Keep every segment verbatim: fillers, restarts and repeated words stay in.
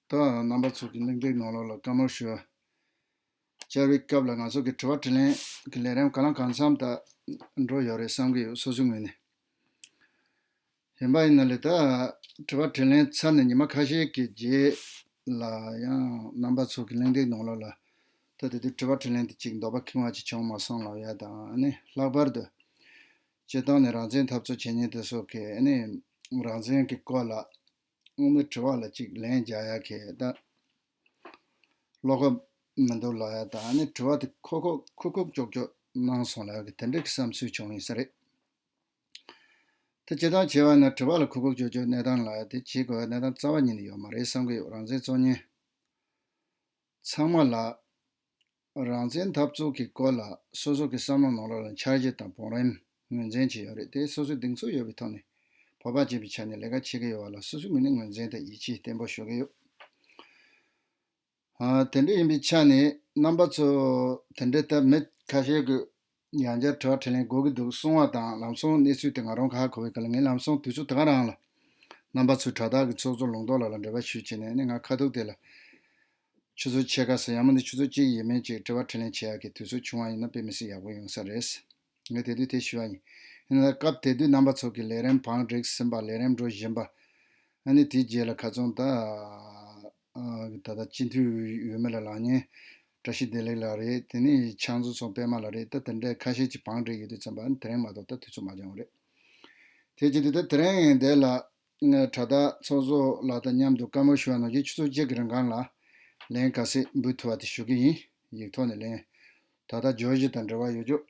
ད་རྣམ་པ་ཚོ་གི་གླེང་སྟེགས་ནང་ལོགས་ལ་བཀའ་མོལ་ཞུ་བ་བཅར་བའི་སྐབས་ལ་ང་ཚོ་གི་དྲི་བ་དྲིས་ལན་གྱི་ལས་རིམ་གང་ལ་གང་འཚམ་ད་འགྲོ་ཡོད་རེད་བསམ་གྱི་ཡོད། སོ་སོའི་ངོས་ནས། གཞན་པ་ཡིན་ན་ལས་ད་དྲི་བ་དྲིས་ལན་ཚར་ནས་ཉི་མ་ཁ་ཤས་ཀྱི་རྗེས་ལ་ཡང་རྣམ་པ་ཚོ་གི་གླེང་སྟེགས་ནང་ལོགས་ལ་ད་དེ་དུས་དྲི་བ་དྲིས་ལན་དེ་གཅིག་འདོད་པ་ཁེངས་པ་ཅིག་བྱུང་མ་སོང་ལབ་ཡ་དང་། ཨ་ནི་ལྷག་པར་དུ་སྤྱིར་བཏང་ནས་རང་བཙན་འཐབ་རྩོད་བྱེད་མཁན་དེ་ཚོ་གི་ཨ་ནི་རང་བཙན་གྱི་སྐོར་ལ་ཨ་ནི་དྲི་བ་ལ་གཅིག་ལན་རྒྱག་ཡ་གི་ད་བློ་ཁོག་མི་འདུག་ལབ་ཡ་དང་། ཨ་ནི་དྲི་བ་དེ་ཁོག་ཁོག་ཁུག་ཁུག་ཀྱོག་ཀྱོག་གནང་སོང་ལབ་ཡ་གི་དེ་འདྲ་གི་བསམ་ཚུལ་བྱུང་ཡིན་ས་རེད། དེ་སྤྱིར་བཏང་བྱས་པ་ན་དྲི་བ་ལ་ཁུག་ཁུག་ཀྱོག་ཀྱོག་གནས་སྟངས་ལ་དེ་བྱེད་དགོས་པའི་གནས་སྟངས་རྩ་བ་ཉིད་ནས་ཡོད་མ་རེད་བསམ་གྱི་ཡོད། རང་བཙན་རྩོད་མཁན་ཚང་མ་ལ་རང་བཙན་འཐབ་རྩོད་ཀྱི་སྐོར་ལ་སོ་སོ་གི་བསམ་བློ་ནང་ལོགས་ལ་འཆར་གཞི་དང་བང་རིམ་ངོས་འཛིན་བྱས་ཡོད་རེད། དེ་སོ་སོའི་གདེང་ཚོད་ཡོད་པའི་ཐོག་ནས་བོད་པ་བྱས་པའི་ཆ་ནས་ལས་ཀ་བྱེད་ཀྱི་ཡོད་པ་ལ་སོ་སོའི་ངོས་ནས་ངོས་འཛིན་དང་ཡིད་ཆེས་བརྟན་པོ་ཞུ་གི་ཡོད། ཨ། དེ་འདྲ་ཡིན་པའི་ཆ་ནས་རྣམ་པ་ཚོ་དེ་འདྲ་ལྟར་མི་ཁ་ཤས་ཀྱིས་ཡང་བསྐྱར་དྲི་བ་དྲིས་ལན་དགོས་ཀྱི་འདུག་གསུང་བ་དང་། ལམ་སང་གནས་ཚུལ་དེ་ང་རང་ཧ་གོ་བའི་སྐབས་ལ་ངས་ལམ་སང་དུས་ཚོད་ད་ག་རང་ལ་རྣམ་པ་ཚོའི་དྲ་བདག་གི་ཚོགས་གཙོ་ལུང་རྟོགས་ལགས་ལ་འབྲེལ་བ་ཞུས་བྱས་ནས་ནི་ང་ཁ་ཐུག་དེ་ལ་ཆུ་ཚོད་ཕྱེད་ཀ་ཙམ་ཡང་མིན་ན་ཆུ་ཚོད་གཅིག་ཡས་མས་ཅིག་དྲི་བ་དྲིས་ལན་བྱེད་ཡག་གི་དུས་ཚོད་བྱུང་བ་ཡིན་ན་དཔེ་མི་སྲིད་ཡག་པོ་ཡོང་ས་རེད། ངས་དེ་དུས་དེ་ཞུས་པ་ཡིན། ཡིན་ན་སྐབས་དེ་དུས་རྣམ་པ་ཚོ་གི་ལས་རིམ་བང་བསྒྲིགས་ཟིན་པ། ལས་རིམ་འགྲོ་བཞིན་པ། ཨ་ནི་དེའི་རྗེས་ལ་ཁ་སང་ད་ཨ་ད་ལྟ་སྤྱི་འཐུས་འོས་མི་ལ་ལངས་མཁན་བཀྲ་ཤིས་བདེ་ལེགས་ལགས་རེད། དེ་ནས་ཕྱག་མཛོད་ཚང་པད་མ་ལགས་རེད། ད་དེ་འདྲའི་ཁ་ཤས་ཀྱིས་བང་བསྒྲིགས་ཡོད་དུས་ཙམ་པ་ཨ་ནི་དེ་རིང་མ་གཏོགས་ད་དུས་ཚོད་མ་འགྱངས་པ་རེད། དེ་བྱེད་དུས་ད་དེ་རིང་འདི་ལ་དྲ་བདག་ཚོགས་གཙོ་ལགས་དང་མཉམ་དུ་བཀའ་མོལ་ཞུ་བ་ནང་བཞིན་ཆུ་ཚོད་གཅིག་གི་རིང་གང་ལ་ལན་ག་ཚད་འབུལ་ཐུབ་པ་དེ་ཞུ་གི་ཡིན། ཡིག་ཐོག་ནས་ལན། ད་ལྟ་བརྗོད་གཞི་དང་འབྲེལ་བ་ཡོད་ཅོག་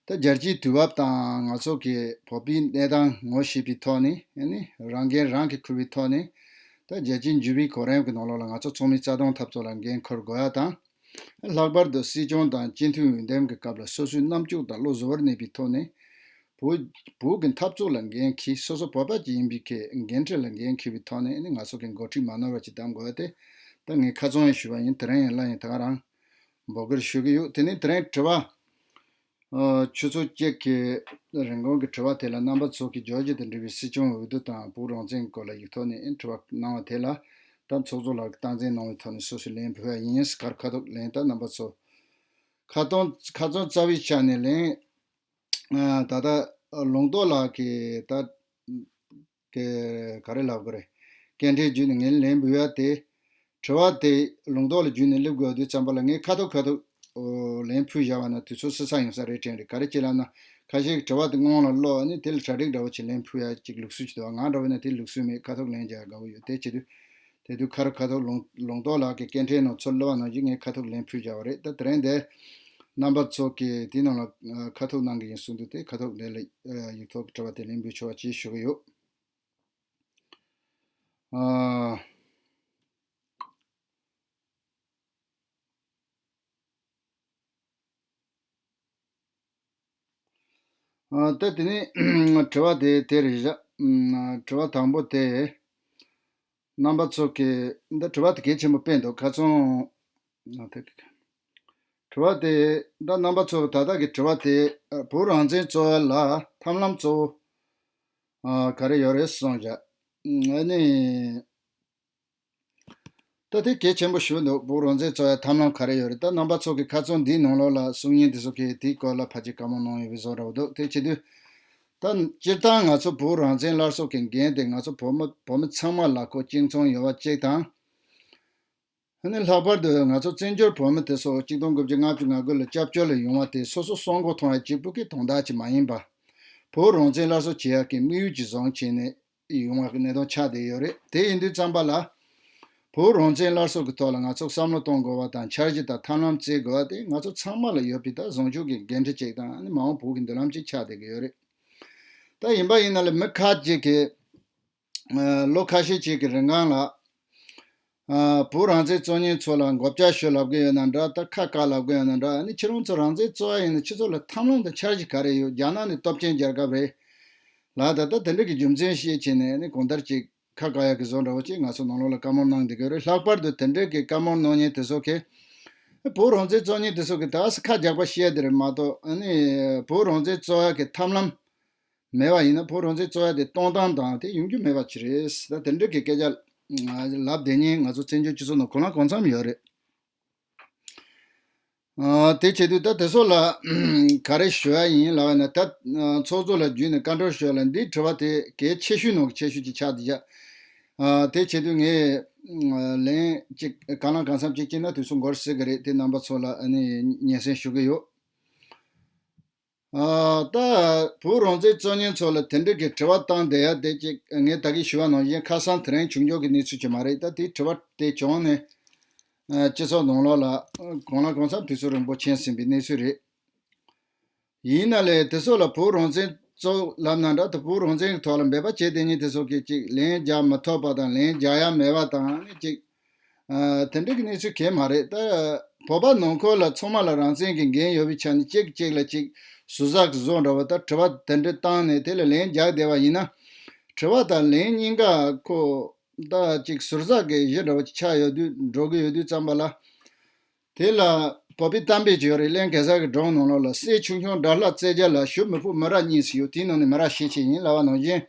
ད་རྒྱལ་སྤྱིའི་དུས་བབ་དང་ང་ཚོ་གི་བོད་པའི་གནས་སྟངས་ངོ་ཤེས་པའི་ཐོག་ནས། ཨ་ནི་རང་འགན་རང་གིས་འཁུར་བའི་ཐོག་ནས། ད་རྒྱལ་སྤྱིའི་འཇུ་བའི་གོ་རིམ་གྱི་ནང་ལོགས་ལ་ང་ཚོ་ཚང་མས་རྩ་དོན་འཐབ་རྩོད་ལ་འགན་འཁུར་དགོས་ཡ་དང་། ལྷག་པར་དུ་སྲིད་སྐྱོང་དང་སྤྱི་འཐུས་འོས་འདེམས་ཀྱི་སྐབས་ལ་སོ་སོའི་རྣམ་འགྱུར་དང་བློ་གཟུ་བོར་གནས་པའི་ཐོག་ནས། བོད་བོད་ཀྱི་འཐབ་རྩོད་ལ་འགན་འཁྱེར། སོ་སོ་བོད་པ་ཅིག་ཡིན་པའི་ཁེ་འགན་འཁྲི་ལ་འགན་འཁྱེར་བའི་ཐོག་ནས། ཨ་ནི་ང་ཚོ་གི་འགོ་ཁྲིད་མ་ནོར་བ་ཅིག་གདམ་དགོས་ཡ་དེ་ད་ངས་ཁ་ཚང་ཡང་ཞུས་པ་ཡིན། དེ་རིང་ཡིན་ལ་ཡིན་ད་ག་རང་འབོད་སྐུལ་ཞུ་གི་ཡོད། དེ་ནས་དེ་རིང་དྲི་བ། ཨ། ཆུ་ཚོད་གཅིག་གི་རིང་གོང་གི་དྲི་བ་དེ་ལ་རྣམ་པ་ཚོ་གིས་ཇོར་ཇི་དང་འབྲེལ་བའི་སྲིད་སྐྱོང་འོས་བསྡུ་དང་བོད་རང་བཙན་སྐོར་ལ་ཡིག་ཐོག་ནས་དྲི་བ་གནང་བ་དེ་ལ་ད་ཚོགས་གཙོ་ལགས་ཀྱིས་སྟངས་འཛིན་གནང་བའི་ཐོག་ནས་སོ་སོས་ལན་ཕུལ་བ་ཡིན། ཁ་ཁ་ཐུག་ལན་ད་རྣམ་པ་ཚོ་ཁ་ཐོག་ཁ་ཚོན་རྩ་བའི་ཆ་ནས་ལན། ཨ། ད་ལྟ་ལུང་རྟོགས་ལགས་ཀྱིས་ད། ག་ག་རེ་ལབ་དགོས་རེད། སྐད་འཕྲིན་བརྒྱུད་ནས་ངས་ལན་འབུལ་ཡ་དེ། དྲི་བ་དེ་ལུང་རྟོགས་ལ་བརྒྱུད་ནས་སླེབས་དགོས་དུས་ཙམ་པ་ལ་ངས་ཁ་ཐུག་ཁ་ཐུག་ཨོ་ལན་ཕུལ་བཞག་པ་ན་དུས་ཚོད་སོ་སོ་ཡོང་ས་རེད་དྲན་རེད། ག་རེ་བྱས་ལབ་ན་ཁ་ཤས་ཀྱིས་དྲི་བ་དེ་སྔོན་ལ་ཀློག་ནས་དེ་ལ་གྲ་སྒྲིག་འདྲ་བོ་བྱས་ལན་ཕུལ་ཡ་ཅིག་ལུགས་སྲོལ་ཅིག་འདུག་ང་འདྲ་བོ་ཡིན་ན་དེ་ལུགས་སྲོལ་མེད། ཁ་ཐུག་ལན་རྒྱག་དགའ་བོ་ཡོད། དེ་བྱེད་དུས་དེ་དུས་ཁ་ར་ཁ་ཐུག་ལུང་ལུང་རྟོགས་ལགས་ཀྱི་སྐད་འཕྲིན་ནང་ཚུར་སླེབས་པ་ནང་བཞིན་ངས་ཁ་ཐུག་ལན་ཕུལ་བཞག་པ་རེད། ད་དེ་རིང་འདི་རྣམ་པ་ཚོ་གིས་དེའི་ནང་ལ་ཁ་ཐུག་གནང་གི་ཡིན་གསུངས་དུས་དེ་ཁ་ཐུག་འདི་ལ་ཡིག་ཐོག་གི་དྲི་བ་དེ་ལན་འབུལ་ཆོག་པ་ཅིག་ཞུ་གི་ཡོད། ཨ། ཨ། ད་དེ་ནས་དྲི་བ་དེ་དེ་རེད་བཞག་ཨ། དྲི་བ་དང་པོ་དེ་རྣམ་པ་ཚོ་གིས་འདི་དྲི་བ་དེ་གལ་ཆེན་པོ་དཔེ་འདུག་ཁ་སང་ཨ། དེ་དྲི་བ་དེ་ད་རྣམ་པ་ཚོ་ད་ལྟ་གི་དྲི་བ་དེ་ཨ། བོད་རང་བཙན་རྩོད་ཡ་ལ་ཐབས་ལམ་གཙོ་བོ་ཨ། ག་རེ་ཡོད་རེད་གསུངས་བཞག་ཨ་ནི། ད་དེ་གལ་ཆེན་པོ་ཞིག་འདུག་བོད་རང་བཙན་རྩོད་ཡ་ཐབས་ལམ་ག་རེ་ཡོད་རེད། ད་རྣམ་པ་ཚོ་གི་ཁ་ཚོན་འདིའི་ནང་ལོགས་ལ་གསུང་མཁན་དེ་ཚོ་གིས་དེའི་སྐོར་ལ་ཕལ་ཆེར་བཀའ་མོལ་གནང་ཡོད་པའི་བཟོ་འདྲ་བོ་འདུག་དེ་བྱེད་དུས་ད་སྤྱིར་བཏང་ང་ཚོ་བོད་རང་བཙན་སླར་གསོ་གི་འགན་དེ་ང་ཚོ་བོད་མི་བོད་མི་ཚང་མ་ལ་ཁོ་གཅིག་མཚུངས་ཡོད་པ་གཅིག་དང་། ཨ་ནི་ལྷག་པར་དུ་ང་ཚོ་བཙན་བྱོལ་བོད་མི་དེ་ཚོ་གཅིག་སྟོང་དགུ་བརྒྱ་ལྔ་བཅུ་ང་དགུ་ལ་སྐྱབས་བཅོལ་ལ་ཡོང་བ་དེ་སོ་སོ་སྲོག་མགོ་ཐོན་ཡ་གཅིག་པུ་གི་དོན་དག་ཅིག་མ་ཡིན་པ། བོད་རང་བཙན་སླར་གསོ་བྱེད་ཡ་གི་དམིགས་ཡུལ་ཅིག་བཟུང་བྱས་ནས་ཡོང་བ་གི་གནད་དོན་ཆགས་བསྡད་ཡོད་རེད། དེ་ཡིན་དུས་ཙམ་པ་ལ། བོད་རང་བཙན་སླར་གསོ་གི་ཐོག་ལ་ང་ཚོ་བསམ་བློ་གཏོང་དགོས་པ་དང་འཆར་གཞི་དང་ཐབས་ལམ་བརྩི་དགོས་པ་དེ་ང་ཚོ་ཚང་མ་ལ་ཡོད་པའི་ད་བཟང་ཕྱོགས་ཀྱི་འགན་འཁྲི་ཅིག་དང་ཨ་ནི་མ་འོངས་བོད་ཀྱི་མདུན་ལམ་ཅིག་ཆགས་བསྡད་ཀྱི་ཡོད་རེད། ད་ཡིན་པ་ཡིན་ན་ལ་མི་ཁ་ཅིག་གིས་ཨ། ལོ་ཁ་ཤས་ཅིག་གི་རིང་གང་ལ། ཨ། བོད་རང་བཙན་རྩོད་མཁན་ཚོ་ལ་མགོ་སྐོར་ཞུ་ལབ་གི་ཡོད་ན་འདྲ། ད་ཁ་བཀག་ལབ་གི་ཡོད་ན་འདྲ། ཨ་ནི་ཁྱེད་རང་ཚོ་རང་བཙན་རྩོད་ཡ་ཡིན་ན་ཁྱེད་ཚོ་ལ་ཐབས་ལམ་དང་འཆར་གཞི་ག་རེ་ཡོད། རྒྱ་ནག་ནས་སྟོབས་ཆེན་རྒྱལ་ཁབ་རེད་ལ། ད་ལྟ་དེ་འདྲ་གི་རྒྱུ་མཚན་བཤད་བྱས་ནས་ཨ་ནི་གང་ལྟར་ཅིག་ཁ་བཀག་ཡ་གི་བཟོ་འདྲ་བོ་ཅིག་ང་ཚོ་ནང་ལོགས་ལ་བཀའ་མོལ་གནང་བསྡད་ཀྱི་ཡོད་རེད། ལྷག་པར་དུ་དེ་འདྲ་གི་བཀའ་མོལ་གནང་མཁན་དེ་ཚོ་གིས་བོད་རང་བཙན་རྩོད་མཁན་དེ་ཚོ་གིས་ད་ཁ་རྒྱག་པ་བཤད་དེ་རེད་མ་གཏོགས། ཨ་ནི་བོད་རང་བཙན་རྩོད་ཡ་གི་ཐབས་ལམ་མེད་པ་ཡིན་ན་བོད་རང་བཙན་རྩོད་ཡ་དེ་གཏོང་སྟངས་དང་དེ་ཡོང་རྒྱུ་མེད་པ་ཅིག་རེད། ད་དེ་འདྲ་གི་སྐད་ཆ་ ལབ་བསྡད་མཁན་ང་ཚོ་བཙན་བྱོལ་སྤྱི་ཚོགས་ནང་གང་ལ་གང་འཚམ་ཡོད་རེད། ཨ། དེ་བྱེད་དུས་ད་དེ་ཚོ་ལ་ག་རེ་ཞུ་ཡ་ཡིན་ལབ་ན། ད་ཚོགས་གཙོ་ལ་བརྒྱུད་ནས་བཀའ་འཁྲོལ་ཞུ་ཡ་ལ་འདི་དྲི་བ་དེ་གལ་ཆེ་ཤོས་ནང་གི་ཆེ་ཤོས་ཅིག་ཆགས་བསྡད་ཡ། ཨ། དེ་བྱེད་དུས་ངས་ལན་ཅིག་གང་ལ་གང་འཚམ་ཅིག་བྱས་ན་དུས་ཚོད་འགོར་སྲིད་ཀྱི་རེད། དེ་རྣམ་པ་ཚོ་ལ་ཨ་ནི་སྙན་སེང་ཞུ་གི་ཡོད། ཨ། ད་བོད་རང་བཙན་རྩོད་མཁན་ཚོ་ལ་དེ་འདྲ་གི་དྲི་བ་བཏང་བསྡད་ཡ་དེ་ཅིག་ངས་ད་གིན་ཞུས་པ་ནང་བཞིན་ཁ་སང་དེ་རིང་བྱུང་ཆོག་གི་གནས་ཚུལ་ཅིག་མ་རེད། ད་དེའི་དྲི་བ་དེ་བྱུང་ནས་ཨ། སྤྱི་ཚོགས་ནང་ལོགས་ལ་གང་ལ་གང་འཚམ་དུས་ཚོད་རིང་པོ་ཕྱིན་ཟིན་པའི་གནས་ཚུལ་རེད། ཡིན་ན་ལས་དེ་ཚོ་ལ་བོད་རང་བཙན་རྩོད་ལབ་ན་འདྲ། ད་བོད་རང་བཙན་གྱི་ཐོག་ལ་འབད་པ་བྱས་བསྡད་མཁན་དེ་ཚོ་གིས་ཅིག་ལན་རྒྱག་མི་ཐུབ་པ་དང་ལན་རྒྱག་ཡ་མེད་པ་དང་ནི་ཅིག་ཨ། དེ་འདྲ་གི་གནས་ཚུལ་གང་ཡང་མ་རེད། ད་བོད་པ་ནང་ཁུལ་ལ་ཚང་མ་ལ་རང་བཙན་གྱི་འགན་ཡོད་པའི་ཆ་ནས་གཅིག་གིས་གཅིག་ལ་ཅིག་ཟུར་ཟ་གི་བཟོ་འདྲ་བོ། ད་དྲི་བ་དེ་འདྲ་བཏང་ནས་དེ་ལ་ལན་རྒྱག་བསྡད་པ་ཡིན་ན། དྲི་བ་དང་ལན་གཉིས་ཀ་ཁོ་ད་ཅིག་ཟུར་ཟ་གི་གཞི་འདྲ་བོ་ཅིག་ཆགས་ཡོད་དུས་འགྲོ་གི་ཡོད་དུས་ཙམ་པ་ལ། དེ་ལ་བོད་པའི་གཏམ་དཔེ་ཅིག་ཡོད་རེད། ཀླན་གེ་སར་གྱི་སྒྲུང་ནང་ལོགས་ལ། སྲས་ཆུང་ཆུང་དགྲ་ལྷ་རྩེ་རྒྱལ་ལ། ཞུ་མི་ཕོད་མི་རབས་གཉིས་སུ་ཡོད། དེའི་ནང་ནས་མི་རབས་ཤས་ཆེ་ཡིན་ལབ་པ་ནང་བཞིན།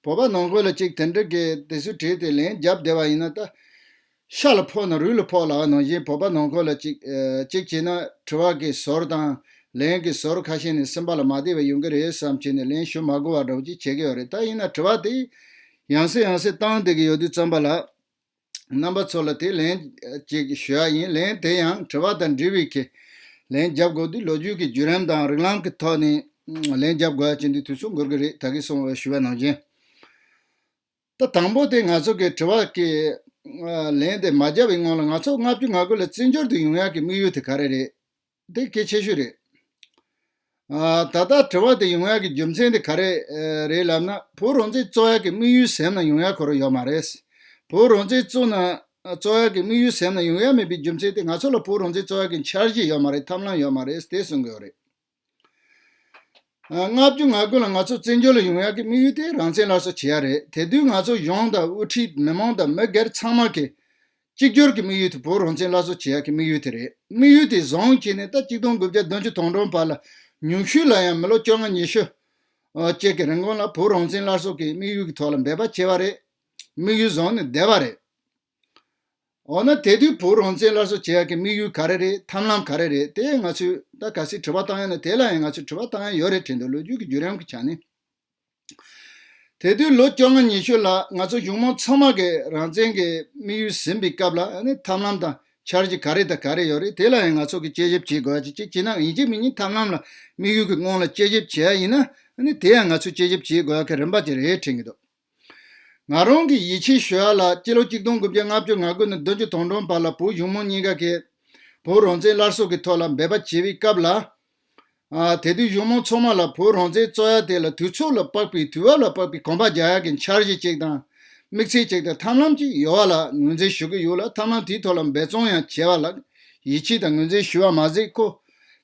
བོད་པ་ནང་ཁུལ་ལ་ཅིག་དེ་འདྲ་གི་དེ་ཚོའི་གྲས་དེ་ལན་རྒྱབ་བསྡད་པ་ཡིན་ན། ད་ཤ་ལ་ཕོག་ན་རུས་ལ་ཕོག་ལབ་པ་ནང་བཞིན། བོད་པ་ནང་ཁུལ་ལ་ཅིག་ཨ། ཅིག་བྱས་ན་དྲི་བ་གི་ཟུར་དང་ལན་གྱི་ཟུར་ཁ་ཤས་ནས་སེམས་པ་ལ་མ་བདེ་བ་ཡོང་གི་རེད་བསམ་བྱས་ནས་ལན་ཞུ་མ་དགོས་པ་འདྲ་བོ་ཅིག་བྱེད་ཀྱི་ཡོད་རེད། ད་ཡིན་ན་དྲི་བ་དེ་ཡང་སེ་ཡང་སེ་བཏང་བསྡད་ཀྱི་ཡོད་དུས་ཙམ་པ་ལ། རྣམ་པ་ཚོ་ལ་དེ་ལན་ཅིག་ཞུ་ཡ་ཡིན། ལན་དེ་ཡང་དྲི་བ་དང་འབྲེལ་བའི་གི་ལན་རྒྱབ་དགོས་དུས་ལོ་རྒྱུས་ཀྱི་བརྒྱུད་རིམ་དང་རིགས་ལམ་གྱི་ཐོག་ནས་ལན་རྒྱབ་དགོས་ཡ་ཅིག་འདི་དུས་ཚོད་འགོར་གི་རེད། ད་གིན་སོང་བ་ཞུ་བ་ནང་བཞིན། ད་དང་པོ་དེ་ང་ཚོ་གི་དྲི་བ་གི་ལན་དེ་མ་རྒྱབ་པའི་སྔོན་ལ་ང་ཚོ་ལྔ་བཅུ་ང་དགུ་ལ་བཙན་བྱོལ་དུ་ཡོང་ཡ་གི་དམིགས་ཡུལ་དེ་ག་རེ་རེད། དེ་གལ་ཆེ་ཤོས་རེད། ཨ། ད་ལྟ་དྲི་བ་དེ་ཡོང་ཡག་གི་རྒྱུ་མཚན་དེ་ག་རེ་རེད་ལབ་ན། བོད་རང་བཙན་རྩོད་ཡག་གི་དམིགས་ཡུལ་ཟེར་ན་ཡོང་ཡག་ཁོ་རང་ཡོད་མ་རེད། བོད་རང་བཙན་རྩོད་ན་རྩོད་ཡག་གི་དམིགས་ཡུལ་ཟེར་ན་ཡོང་ཡག་མེད་པའི་རྒྱུ་མཚན་དེ་ང་ཚོ་ལ་བོད་རང་བཙན་རྩོད་ཡག་གི་འཆར་གཞི་ཡོད་མ་རེད། ཐབས་ལམ་ཡོད་མ་རེད། དེ་གསུང་གི་ཡོད་རེད། ཨ། ལྔ་བཅུ་ང་དགུ་ལ་ང་ཚོ་བཙན་བྱོལ་ལ་ཡོང་ཡག་གི་དམིགས་ཡུལ་དེ་རང་བཙན་སླར་གསོ་བྱེད་ཡག་རེད། དེ་དུས་ང་ཚོ་གཞུང་དང་དབུ་ཁྲིད་མི་མང་དང་མི་སྒེར་ཚང་མ་གི་གཅིག་གྱུར་གྱི་དམིགས་ཡུལ་དེ་བོད་རང་བཙན་སླར་གསོ་བྱེད་ཡག་གི་དམིགས་ཡུལ་དེ་རེད། དམིགས་ཡུལ་དེ་བཟུང་བྱས་ནས་ད་གཅིག་སྟོང་དགུ་བརྒྱ་བདུན་ཅུ་དོན་གྲངས་བར་ལ་ཉུང་ཤོས་ལ་ཡང་མི་ལོ་བཅོ་ལྔ་ཉི་ཤུ་ཨ་ཅིག་གི་རིང་གོང་ལ་བོད་རང་བཙན་སླར་གསོ་གི་དམིགས་ཡུལ་གྱི་ཐོག་ལ་འབད་པ་བྱས་པ་རེད། དམིགས་ཡུལ་བཟུང་ནས་བསྡད་པ་རེད། འོ་ན་དེ་དུས་བོད་རང་བཙན་སླར་གསོ་བྱེད་ཡག་གི་དམིགས་ཡུལ་ག་རེ་རེད། ཐབས་ལམ་ག་རེ་རེད། དེ་ང་ཚོས་ད་གལ་སྲིད་དྲི་བ་བཏང་ཡ་ན་དེ་ལ་ཡང་ང་ཚོས་དྲི་བ་བཏང་ཡ་ཡོད་རེད་དྲན་འདུག་ལོ་རྒྱུས་ཀྱི་བརྒྱུད་རིམ་གྱི་ཆ་ནས། དེ་དུས་ལོ་བཅོ་ལྔ་ཉི་ཤུ་ལ་ང་ཚོ་གཞུང་མང་ཚང་མ་གིས་རང་བཙན་གྱི་དམིགས་ཡུལ་ཟིན་པའི་སྐབས་ལ་ཨ་ནི་ཐབས་ལམ་དང་འཆར་གཞི་ག་རེ་དང་ག་རེ་ཡོད་རེད། དེ་ལ་ཡང་ང་ཚོ་གིས་དཔྱད་ཞིབ་བྱེད་དགོས་ཡ་ཅིག་ཅིག་བྱས་ན་ཡིན་གཅིག་མིན་གཉིས་ཐབས་ལམ་ལ་དམིགས་ཡུལ་གྱི་སྔོན་ལ་དཔྱད་ཞིབ་བྱེད་ཡ་ཡིན་ན་ཨ་ནི་དེ་ཡང་ང་ཚོས་དཔྱད་ཞིབ་བྱེད་དགོས་ཡ་གི་རིམ་པ་ཅིག་རེད་དྲན་གྱི་འདུག་ང་རང་གིས་ཡིད་ཆེས་ཞུ་ཡ་ལ་སྤྱི་ལོ་གཅིག་སྟོང་དགུ་བརྒྱ་ལྔ་བཅུ་ང་དགུ་ནས་བདུན་ཅུ་དོན་གྲངས་བར་ལ་བོད་གཞུང་མང་གཉིས་ཀ་གིས་བོད་རང་བཙན་སླར་གསོ་གི་ཐོག་ལ་འབད་པ་བྱེད་པའི་སྐབས་ལ། ཨ། དེ་དུས་གཞུང་མང་ཚང་མ་ལ་བོད་རང་བཙན་རྩོད་ཡ་དེ་ལ་དུས་ཚོད་ལ་དཔག་པའི་དུས་བབ་ལ་དཔག་པའི་གོམ་པ་རྒྱག་ཡ་གི་འཆར་གཞི་གཅིག་དང་། དམིགས་ཚད་གཅིག་དང་ཐབས་ལམ་གཅིག་ཡོད་པ་ལ་ངོས་འཛིན་ཞུ་གི་ཡོད་ལ། ཐབས་ལམ་དེའི་ཐོག་ལ་འབད་བརྩོན་ཡང་བྱས་པ་ལ་ཡིད་ཆེས་དང་ངོས་འཛིན་ཞུ་བ་མ་ཟད་ཁོ།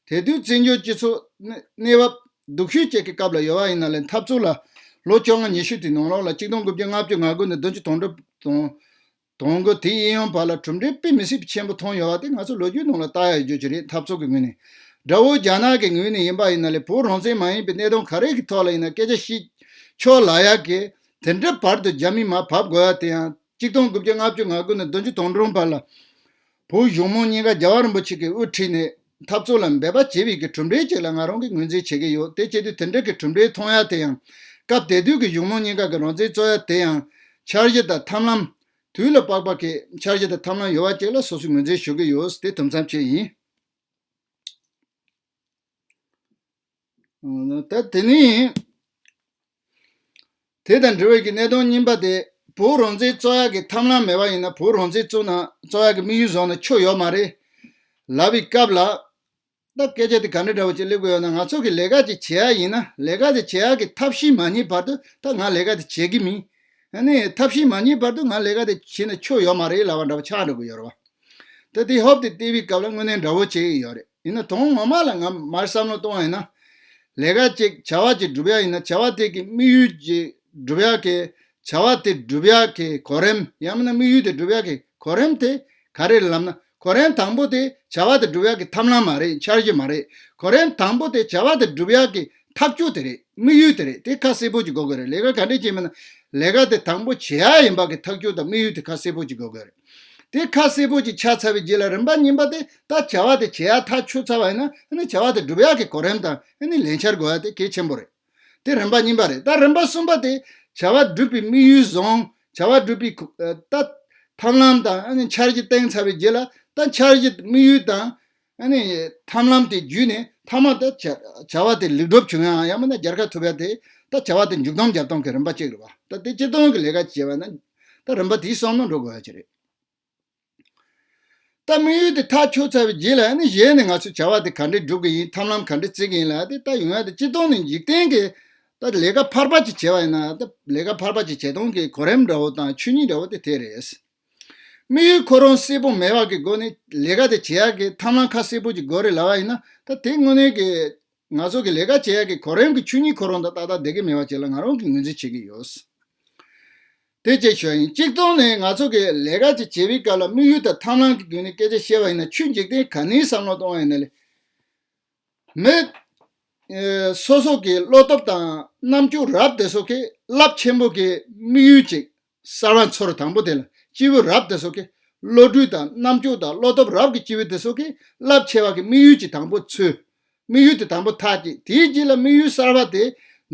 དེ་དུས་བཙན་བྱོལ་སྤྱི་ཚོགས་གནས་གནས་བབ་སྡུག་ཤོས་ཅིག་གི་སྐབས་ལ་ཡོད་པ་ཡིན་ན་ལས་འཐབ་རྩོད་ལ་ལོ་བཅོ་ལྔ་ཉི་ཤུ་དེའི་ནང་ལོགས་ལ་གཅིག་སྟོང་དགུ་བརྒྱ་ལྔ་བཅུ་ང་དགུ་ནས་བདུན་ཅུ་དོན་གྲངས་དང་དོན་དགུ་དེའི་གཡས་གཡོན་བར་ལ་གྲུབ་འབྲས་དཔེ་མི་སྲིད་པའི་ཆེན་པོ་ཐོན་ཡོད་པ་དེ་ང་ཚོ་ལོ་རྒྱུས་ནང་ལ་ལྟ་ཡ་ཡོད་རྒྱུ་ཅིག་རེད། འཐབ་རྩོད་ཀྱི་ངོས་ནས། དགྲ་བོ་རྒྱ་ནག་གི་ངོས་ནས་ཡིན་པ་ཡིན་ན་ལས་བོད་རང་བཙན་མ་ཡིན་པའི་གནད་དོན་ག་རེ་གི་ཐོག་ལ་ཡིན་ན་སྐད་ཆ་བཤད་ཆོག་ལབ་ཡ་གི་དེ་འདྲའི་བར་དུ་རྒྱ་མིས་མར་བབས་དགོས་ཡ་དེ་ཡང་གཅིག་སྟོང་དགུ་བརྒྱ་ལྔ་བཅུ་ང་དགུ་ནས་བདུན་ཅུ་དོན་གྲངས་བར་ལ། བོད་གཞུང་མང་གཉིས་ཀ་རྒྱལ་བ་རིན་པོ་ཆེ་གིས་དབུ་ཁྲིད་ནས་འཐབ་རྩོད་ལ་འབད་པ་བྱས་པའི་གི་གྲུབ་འབྲས་ཅིག་ལ་ང་རང་གིས་ངོས་འཛིན་བྱེད་ཀྱི་ཡོད། དེ་བྱེད་དུས་དེ་འདྲ་གི་གྲུབ་འབྲས་མཐོང་ཡ་དེ་ཡང་སྐབས་དེ་དུས་ཀྱི་གཞུང་མང་གཉིས་ཀ་གི་རང་བཙན་རྩོད་ཡ་དེ་ཡང་འཆར་གཞི་དང་ཐབས་ལམ་དུས་ལ་དཔག་པ་གི་འཆར་གཞི་དང་ཐབས་ལམ་ཡོད་པ་ཅིག་ལ་སོ་སོས་ངོས་འཛིན་ཞུ་གི་ཡོད། དེ་དུམ་མཚམས་ཅིག་ཡིན། ད་དེ་ནས་དེ་དང་འབྲེལ་བའི་གི་གནད་དོན་གཉིས་པ་དེ་བོད་རང་བཙན་རྩོད་ཡག་གི་ཐབས་ལམ་མེད་པ་ཡིན་ན་བོད་རང་བཙན་རྩོད་ན་རྩོད་ཡག་གི་དམིགས་ཡུལ་བཟུང་ན་ཆོ་ཡོད་མ་རེད་ལབ་པའི་སྐབས་ལ། ད་སྐད་ཆ་དེ་ག་འདྲ་འདྲ་བོ་ཅིག་སླེབས་དགོས་ཡོད་ན། ང་ཚོ་གི་ལས་ཀ་ཅིག་བྱེད་ཡ་ཡིན་ན་ལས་ཀ་དེ་བྱེད་ཡ་གི་ཐབས་ཤེས་མ་རྙེད་བར་དུ་ད་ང་ལས་ཀ་དེ་བྱེད་ཀྱི་མིན། ཨ་ནི་ཐབས་ཤེས་མ་རྙེད་བར་དུ་ང་ལས་ཀ་དེ་བྱེད་ན་ཆོ་ཡོད་མ་རེད་ལབ་པ་འདྲ་བོ་ཆགས་འགྲོ་གི་ཡོད་རེད་བ། ད་དེ་ཧོབ་དེ་བལྟས་པའི་སྐབས་ལ་དངོས་གནས་འདྲ་བོ་བྱེད་ཀྱི་ཡོད་རེད། ཡིན་ན་དོན་ངོ་མ་ལ་ང་མར་བསམ་བློ་གཏོང་བ་ཡིན་ན། ལས་ཀ་ཅིག་བྱ་བ་ཅིག་སྒྲུབ་ཡ་ཡིན་ན་བྱ་བ་དེ་གི་དམིགས་ཡུལ་ཅིག་སྒྲུབ་ཡ་གི་བྱ་བ་དེ་སྒྲུབ་ཡ་གི་གོ་རིམ་ཡང་མིན་ན་དམིགས་ཡུལ་དེ་སྒྲུབ་ཡ་གི་གོ་རིམ་དེ་ག་རེ་རེད་ལབ་ན། གོ་རིམ་དང་པོ་དེ་བྱ་བ་དེ་སྒྲུབ་ཡ་གི་ཐབས་ལམ་མ་རེད། འཆར་གཞི་མ་རེད། གོ་རིམ་དང་པོ་དེ་བྱ་བ་དེ་སྒྲུབ་ཡ་གི་ཐག་གཅོད་དེ་རེད། དམིགས་ཡུལ་དེ་རེད། དེ་ཁ་གསལ་པོ་ཅིག་དགོས་ཀྱི་རེད། ལས་ཀ་ག་འདྲས་བྱེད་མིན་ན། ལས་ཀ་དེ་དང་པོ་བྱེད་ཡ་ཡིན་པ་གི་ཐག་གཅོད་དང་དམིགས་ཡུལ་དེ་ཁ་གསལ་པོ་ཅིག་དགོས་དགོས་རེད། དེ་ཁ་གསལ་པོ་ཅིག་ཆགས་ཚར་བའི་རྗེས་ལ་རིམ་པ་གཉིས་པ་དེ་ད་བྱ་བ་དེ་བྱེད་ཡ་ཐག་ཆོད་ཚར་བ་ཡིན་ན་ཨ་ནི་བྱ་བ་དེ་སྒྲུབ་ཡ་གི་གོ་རིམ་དང་ཨ་ནི་ལས་འཆར་དགོས་ཡ་དེ་གལ་ཆེན་པོ་རེད། དེ་རིམ་པ་གཉིས་པ་རེད། ད་རིམ་པ་གསུམ་པ་དེ་བྱ་བ་སྒྲུབ་པའི་དམིགས་ཡུལ་བཟུང་། བྱ་བ་སྒྲུབ་པའི་ཁུ- ཨ་ད་ཐབས་ལམ་དང་ཨ་ནི་འཆར་གཞི་བཏིང་ཚར་བའི་རྗེས་ལ་ད་འཆར་གཞི་དམིགས་ཡུལ་དང་ཨ་ནི་ཐབས་ལམ་དེ་བརྒྱུད་ནས་མཐའ་མ་ད་བྱ- བྱ་བ་དེ་ལེགས་གྲུབ་བྱུང་ཡང་ཡང་མིན་ན་རྒྱལ་ཁ་ཐོབ་ཡ་དེ་ད་བྱ་བ་དེ་མཇུག་སྡོམ་རྒྱབ་སྟངས་ཀྱི་རིམ་པ་གཅིག་རེད་བ། ད་དེ་སྤྱིར་བཏང་གི་ལས་ཀ་བྱེད་པ་ན་ད་རིམ་པ་དེའི་བསམ་བློ་འགྲོ་དགོས་ཡ་ཅིག་རེད། ད་དམིགས་ཡུལ་དེ་ཐག་ཆོད་ཚར་བའི་རྗེས་ལ་ཨ་ནི་གཞན་ནས་ང་ཚོས་བྱ་བ་དེ་ག་འདྲས་སྒྲུབ་ཀྱི་ཡིན། ཐབས་ལམ་ག་འདྲས་བརྩི་གི་ཡིན་ལབ་དེ་ད་ཡོང་ཡ་དེ་སྤྱིར་བཏང་ནས་འཇིག་རྟེན་གྱི་ད་ལས་ཀ་ཕལ་པ་ཅིག་བྱས་པ་ཡིན་ན་ད་ལས་ཀ་ཕལ་པ་ཅིག་བྱེད་སྟངས་ཀྱི་གོ་རིམ་འདྲ་བོ་དང་ཆོས་ཉིད་འདྲ་བོ་དེ་དེ་རེད། དམིགས་ཡུལ་ཁོ་རང་གསལ་པོ་མེད་པ་གི་སྒོ་ནས་ལས་ཀ་དེ་བྱེད་ཡ་གི་ཐབས་ལམ་ཁ་གསལ་པོ་ཅིག་དགོས་རེད་ལབ་པ་ཡིན་ན་ད་དེ་དངོས་གནས་ཀྱི་ང་ཚོ་གི་ལས་ཀ་བྱེད་ཡ་གི་གོ་རིམ་གྱི་ཆོས་ཉིད་ཁོ་རང་དང་ཏག་ཏག་བསྡད་ཀྱི་མེད་པ་ཅིག་ལ་ང་རང་གིས་ངོས་འཛིན་བྱེད་ཀྱི་ཡོད། དེ་གཅིག་ཞུ་ཡ་ཡིན། གཅིག་སྟོང་ནས་ང་ཚོ་གི་ལས་ཀ་ཅིག་བྱེད་པའི་སྐབས་ལ་དམིགས་ཡུལ་དང་ཐབས་ལམ་གྱི་སྒོ་ནས་སྐད་ཆ་བཤད་པ་ཡིན་ན་ཆོས་འཇིག་རྟེན་ག་ནས་བསམ་བློ་གཏོང་བ་ཡིན་ན་ལས། མི་ཨེ་སོ་སོ་གི་བློ་སྟོབས་དང་རྣམ་དཔྱོད་རབ་དེ་ཚོ་གི་རླབས་ཆེན་པོ་གི་དམིགས་ཡུལ་ཅིག་གསར་བ་ཚོར། དང་པོ་དེ་ལ་སྐྱེས་བུ་རབ་དེ་ཚོ་གི་བློ་གྲོས་དང་རྣམ་དཔྱོད་དང་བློ་སྟོབས་རབ་གི་སྐྱེས་བུ་དེ་ཚོ་གི་རླབས་ཆེ་བ་གི་དམིགས་ཡུལ་ཅིག་དང་པོ་འཚོལ། དམིགས་ཡུལ་དེ་དང་པོ་ཐག་བཅད། དེའི་རྗེས་ལ་དམིགས་ཡུལ་གསར་བ་དེ་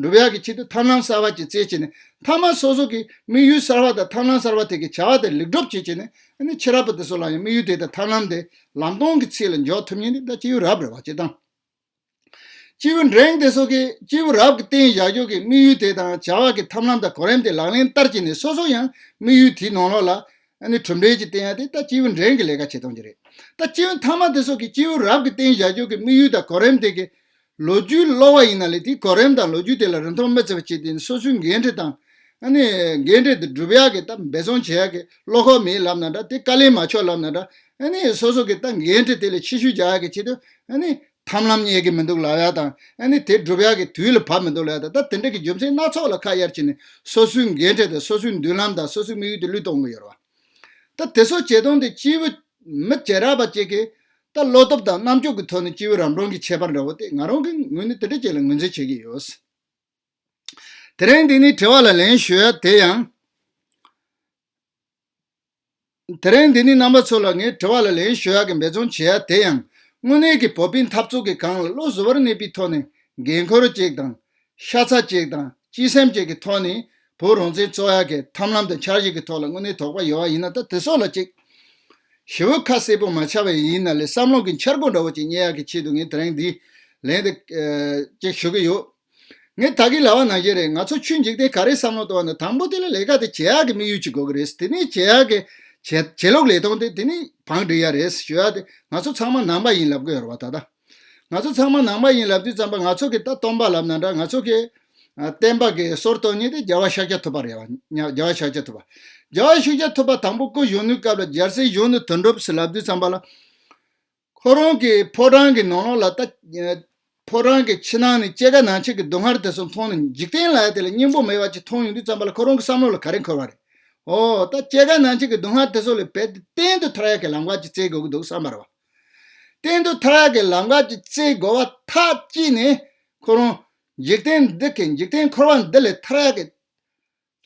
འགྲུབ་ཡག་གི་ཆེད་དུ་ཐབས་ལམ་གསར་བ་ཅིག་བཙལ་བྱས་ནས་མཐའ་མ་སོ་སོ་གི་དམིགས་ཡུལ་གསར་བ་དང་ཐབས་ལམ་གསར་བ་དེ་གི་བྱ་བ་དེ་ལེགས་གྲུབ་བྱེད་བྱས་ནས་ཨ་ནི་ཕྱི་རབས་པ་དེ་ཚོ་ལ་ཡང་དམིགས་ཡུལ་དེ་དང་ཐབས་ལམ་དེ་ལམ་སྟོན་གྱི་ཚད་ལ་འཇོག་ཐུབ་མཁན་དེ་ད་སྐྱེས་བུ་རབ་རེད་བ། སྤྱིར་བཏང་སྐྱེས་བུ་འབྲིང་དེ་ཚོ་གི་སྐྱེས་བུ་རབ་ཀྱི་བསྟན་བཞག་རྒྱུ་གི་དམིགས་ཡུལ་དེ་དང་བྱ་བ་གི་ཐབས་ལམ་དང་གོ་རིམ་དེ་ལག་ལེན་བསྟར་བྱས་ནས་སོ་སོ་ཡང་དམིགས་ཡུལ་དེའི་ནང་ལོགས་ལ་ཨ་ནི་གྲུབ་འབྲས་ཀྱི་བསྟན་ཡ་དེ་ད་སྐྱེས་བུ་འབྲིང་གི་ལས་ཀ་བྱེད་སྟངས་ཅིག་རེད། ད་སྐྱེས་བུ་ཐ་མ་དེ་ཚོ་གི་སྐྱེས་བུ་རབ་ཀྱི་བསྟན་བཞག་རྒྱུ་གི་དམིགས་ཡུལ་དང་གོ་རིམ་དེ་གི་ལོ་རྒྱུས་ཀློག་པ་ཡིན་ན་ལས་དེའི་གོ་རིམ་དང་ལོ་རྒྱུས་དེ་ལ་རིན་ཐང་མི་བརྩི་བ་བྱས་ཏེ་སོ་སོའི་འགན་འཁྲི་དང་ཨ་ནི་འགན་འཁྲི་དེ་སྒྲུབ་ཡག་གི་ད་འབད་བརྩོན་བྱེད་ཡག་གི་བློ་ཁོག་མེད་ལབ་ན་འདྲ། དེ་དཀའ་ལས་མ་ཆོག་ལབ་ན་འདྲ། ཨ་ནི་སོ་སོ་གི་ད་འགན་འཁྲི་དེ་ལས་ཕྱི་བཤོལ་རྒྱག་ཡག་གི་ཆེད་དུ་ཨ་ནི་ཐབས་ལམ་རྙེད་ཀྱི་མི་འདུག་ལབ་ཡག་དང་ཨ་ནི་དེ་སྒྲུབ་ཡག་གི་དུས་ལ་བབ་མི་འདུག་ལབ་ཡག་དང་ད་དེ་འདྲ་གི་རྒྱུ་མཚན་སྣ་ཚོགས་ལ་ཁ་གཡར་བྱས་ནས་སོ་སོའི་འགན་འཁྲི་དང་སོ་སོའི་མདུན་ལམ་དང་སོ་སོའི་དམིགས་ཡུལ་དེ་བློས་གཏོང་གི་ཡོད་རེད་བ། ད་དེ་ཚོ་བྱེད་སྟངས་དེ་སྐྱེས་བུ་མི་བྱེ་བྲག་པ་ཅིག་གིས་ད་བློ་སྟོབས་དང་རྣམ་དཔྱོད་ཀྱི་ཐོག་ནས་སྐྱེས་བུ་རབ་འབྲིང་གི་ཁྱད་པར་འདྲ་བོ་དེ་ང་རང་གི་ངོས་ནས་དེ་འདྲ་ཅིག་ལ་ངོས་འཛིན་བྱེད་ཀྱི་ཡོད། དེ་རིང་འདི་ནས་དྲི་བ་ལ་ལན་ཞུ་ཡ་དེ་ཡང་། དེ་རིང་འདི་ནས་རྣམ་པ་ཚོ་ལ་ངས་དྲི་བ་ལ་ལན་ཞུ་ཡ་གི་འབད་བརྩོན་བྱེད་ཡ་དེ་ཡང་དངོས་གནས་ཀྱི་བོད་པའི་འཐབ་རྩོད་ཀྱི་སྒང་ལ་བློ་གཟུ་བོར་གནས་པའི་ཐོག་ནས་འགན་ཁུར་ཅིག་དང་ཤ་ཚ་ཅིག་དང་སྤྱི་སེམས་ཅིག་གི་ཐོག་ནས་བོད་རང་བཙན་རྩོད་ཡ་གི་ཐབས་ལམ་དང་འཆར་གཞི་གི་ཐོག་ལ་དངོས་གནས་དོགས་པ་ཡོད་པ་ཡིན་ན་ད་དེ་ཚོ་ལ་ཅིག་ཞེ་པོ་ཁ་གསལ་པོ་མ་ཆགས་པ་ཡིན་ན་ལས་བསམ་བློ་གི་འཆར་སྒོ་འདྲ་བོ་ཅིག་རྙེད་ཡག་གི་ཆེད་དུ་ངས་དེ་རིང་འདི་ལན་དེ་ཨ་ཅིག་ཞུ་གི་ཡོད། ངས་ད་གིན་ལབ་པ་ནང་བཞིན་རེད། ང་ཚོ་ཆོས་འཇིག་རྟེན་ག་རེ་བསམ་བློ་གཏོང་བ་ན་དང་པོ་དེ་ལ་ལས་ཀ་དེ་བྱེད་ཡག་གི་དམིགས་ཡུལ་ཅིག་དགོས་ཀྱི་རེད། དེ་ནས་བྱེད་ཡག་གི་བྱེད་བྱེད་ལུགས་ལས་སྟངས་དེ་དེ་ནས་བང་སྒྲིག་ཡ་རེད་ཞུ་ཡ་དེ་ང་ཚོ་ཚང་མ་ནང་པ་ཡིན་ལབ་གི་ཡོད་རེད་བ། ད་ལྟ་ང་ཚོ་ཚང་མ་ནང་པ་ཡིན་ལབ་དུས་ཙམ་པ་ང་ཚོ་གི་ད་སྟོན་པ་ལབ་ན་འདྲ། ང་ཚོ་གི་ཨ་བསྟན་པ་གི་སྲོལ་གཏོད་མཁན་དེ་རྒྱལ་བ་ཤཱཀྱ་ཐུབ་པ་རེད་བ། རྒྱལ་བ་ཤཱཀྱ་ཐུབ་པ། རྒྱལ་བ་ཤཱཀྱ་ཐུབ་པ་དང་པོ་སྐུ་གཞོན་ནུའི་སྐབས་ལ་རྒྱལ་སྲས་གཞོན་ནུ་དོན་གྲུབ་ཟེར་ལབ་དུས་ཙམ་པ་ལ། ཁོ་རང་གི་ཕོ་བྲང་གི་ནང་ལོགས་ལ་ད་ཕོ་བྲང་གི་ཕྱི་ནང་ནས་སྐྱེ་རྒ་ན་འཆི་གི་སྡུག་བསྔལ་དེ་ཚོ་མཐོང་ནས་འཇིག་རྟེན་ལ་ཡ་དེ་ལ་སྙིང་པོ་མེད་པ་ཅིག་མཐོང་ཡོང་དུས་ཙམ་པ་ལ་ཁོ་རང་གི་བསམ་བློ་ལ་ག་རེ་འཁོར་བ་རེད། ཨོ་ད་སྐྱེ་རྒ་ན་འཆི་གི་སྡུག་བསྔལ་དེ་ཚོ་ལས་རྦད་དེ་གཏན་དུ་ཐར་ཡག་གི་ལམ་ཁ་ཅིག་བཙལ་དགོས་ཀྱི་འདུག་བསམ་པ་རེད་བ། གཏན་དུ་ཐར་ཡག་གི་ལམ་ཁ་ཅིག་བཙལ་དགོས་པ་ཐག་བཅད་ནས་ཁོ་རང་འཇིག་རྟེན་འདི་གི་འཇིག་རྟེན་འཁོར་བ་འདི་ལས་ཐར་ཡག་གི་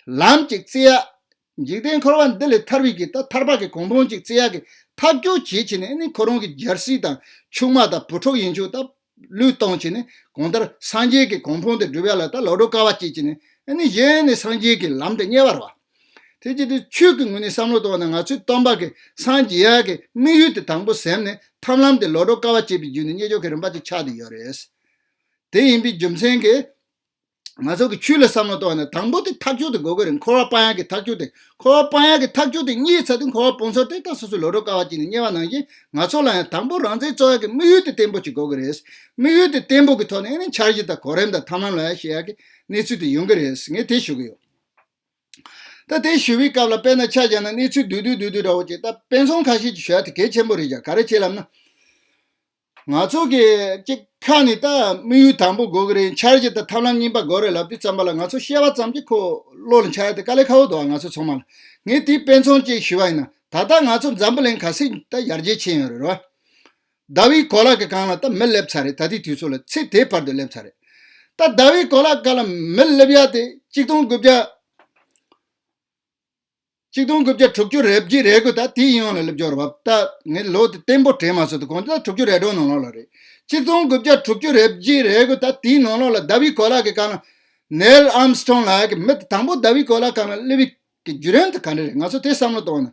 ལམ་གཅིག་བཙལ་ཡ། འཇིག་རྟེན་འཁོར་བ་འདི་ལས་ཐར་བའི་གི་ད་ཐར་པ་གི་གོ་འཕང་གཅིག་བཙལ་ཡ་གི་ཐག་གཅོད་བྱེད་བྱས་ནས་ཨ་ནི་ཁོ་རང་གི་རྒྱལ་སྲིད་དང་ཆུང་མ་དང་བུ་ཕྲུག་ཡིན་ཆོག་ད་བློས་གཏོང་བྱས་ནས་གང་ལྟར་སངས་རྒྱས་ཀྱི་གོ་འཕང་དེ་སྒྲུབ་ཡ་ལ་ད་ལོག་འགྲོ་དཀའ་བ་སྤྱད་བྱས་ནས་ཨ་ནི་གཞན་ནས་སངས་རྒྱས་ཀྱི་ལམ་དེ་རྙེད་པ་རེད་བ། དེ་བྱེད་དུས་ཆོས་ཀྱི་ངོས་ནས་བསམ་བློ་གཏོང་བ་ན་ང་ཚོའི་སྟོན་པ་གི་སངས་རྒྱས་ཡ་གི་དམིགས་ཡུལ་དེ་དང་པོ་ཟིན་ནས་ཐབས་ལམ་དེ་ལོག་འགྲོ་དཀའ་བ་སྤྱད་པའི་བརྒྱུད་ནས་རྙེད་ཆོག་གི་རིམ་པ་ཅིག་ཆགས་བསྡད་ཡོད་རེད། དེ་ཡིན་པའི་རྒྱུ་མཚན་གྱིས། ང་ཚོ་གི་ཆོས་ལ་བསམ་བློ་གཏོང་བ་ན་དང་པོ་དེ་ཐག་གཅོད་དེ་དགོས་ཀྱི་རེད། འཁོར་བ་སྤང་ཡག་གི་ཐག་གཅོད་དེ། འཁོར་བ་སྤང་ཡག་གི་ཐག་གཅོད་དེ་རྙེད་ཚར་དུས་འཁོར་བ་སྤོང་ཚར་དེ་ད་སོ་སོ་ལོག་འགྲོ་དཀའ་བ་ཅིག་ནས་རྙེད་པ་ནང་བཞིན་ང་ཚོ་ལ་ཡང་དང་པོ་རང་བཙན་རྩོད་ཡག་གི་དམིགས་ཡུལ་དེ་བརྟན་པོ་ཅིག་དགོས་ཀྱི་རེད། དམིགས་ཡུལ་དེ་བརྟན་པོ་གི་ཐོག་ནས་ཨ་ནི་འཆར་གཞི་དང་གོ་རིམ་དང་ཐབས་ལམ་ལ་ཡང་བཤད་ཡག་གི་གནས་ཚུལ་དེ་ཡོང་གི་རེད། ངས་དེ་ཞུ་གི་ཡོད། ད་དེ་ཞུ་བའི་སྐབས་ལ་དཔེར་ན་ཆ་བཞག་ན་གནས་ཚུལ་བསྡུས་བསྡུས་བསྡུས་བསྡུས་འདྲ་བོ་ཅིག་ད་དཔེ་མཚོན་ཁ་ཤས་ཅིག་ཞུ་ཡག་དེ་གལ་ཆེན་པོ་རེད་ཀྱང་ག་རེ་བྱེད་ལབ་ན། ང་ཚོ་གི་གཅིག་ཁ་ནས་ད་དམིགས་ཡུལ་དང་པོ་དགོས་ཀྱི་རེད། འཆར་གཞི་དང་ཐབས་ལམ་གཉིས་པ་དགོས་རེད་ལབ་དུས་ཙམ་པ་ལ་ང་ཚོ་བཤད་པ་ཙམ་གྱིས་ཁོ་བློ་ལ་འཆར་ཡ་དེ་དཀའ་ལས་ཁག་པོ་འདུག་ང་ཚོ་ཚང་མ་ལ། ངས་དེའི་དཔེ་མཚོན་གཅིག་ཞུ་བ་ཡིན་ན་ད་ལྟ་ང་ཚོ་འཛམ་བུ་གླིང་ག་ཚོད་ད་ཡར་རྒྱས་ཕྱིན་ཡོད་རེད་རོ། ཟླ་བའི་གོ་ལ་གི་སྒང་ལ་ད་མི་སླེབས་ཚར་རེད། ད་ལྟའི་དུས་ཚོད་ལ་ཚེ་དེའི་བར་དུ་སླེབས་ཚར་རེད། ད་ཟླ་བའི་གོ་ལ་སྒང་ལ་མི་སླེབས་ཡ་དེ་གཅིག་སྟོང་དགུ་བརྒྱ་ གཅིག་སྟོང་དགུ་བརྒྱ་དྲུག་ཅུ་རེ་བརྒྱད་རེ་དགུ་ད་དེའི་ཡོང་ལ་སླེབས་འབྱོར་བ། ད་ངས་ལོ་དེ་བརྟན་པོ་དྲན་མ་སོང་། དེ་གོང་དེ་ད་དྲུག་ཅུ་རེ་དྲུག་ནང་ལོགས་ལ་རེད། གཅིག་སྟོང་དགུ་བརྒྱ་དྲུག་ཅུ་རེ་བརྒྱད་རེ་དགུ་ད་དེའི་ནང་ལོགས་ལ་དཱ་བི་གོ་ལ་གི་སྒང་ལ་ནེལ་ཨམ་སི་ཊོང་ལབ་ཡག་གི་མི་དེ་དང་པོ་དཱ་བི་གོ་ལ་སྒང་ལ་སླེབས་པའི་གི་བརྒྱུད་རིམ་དེ་ག་འདྲ་རེད། ང་ཚོ་དེ་བསམ་བློ་གཏོང་ན།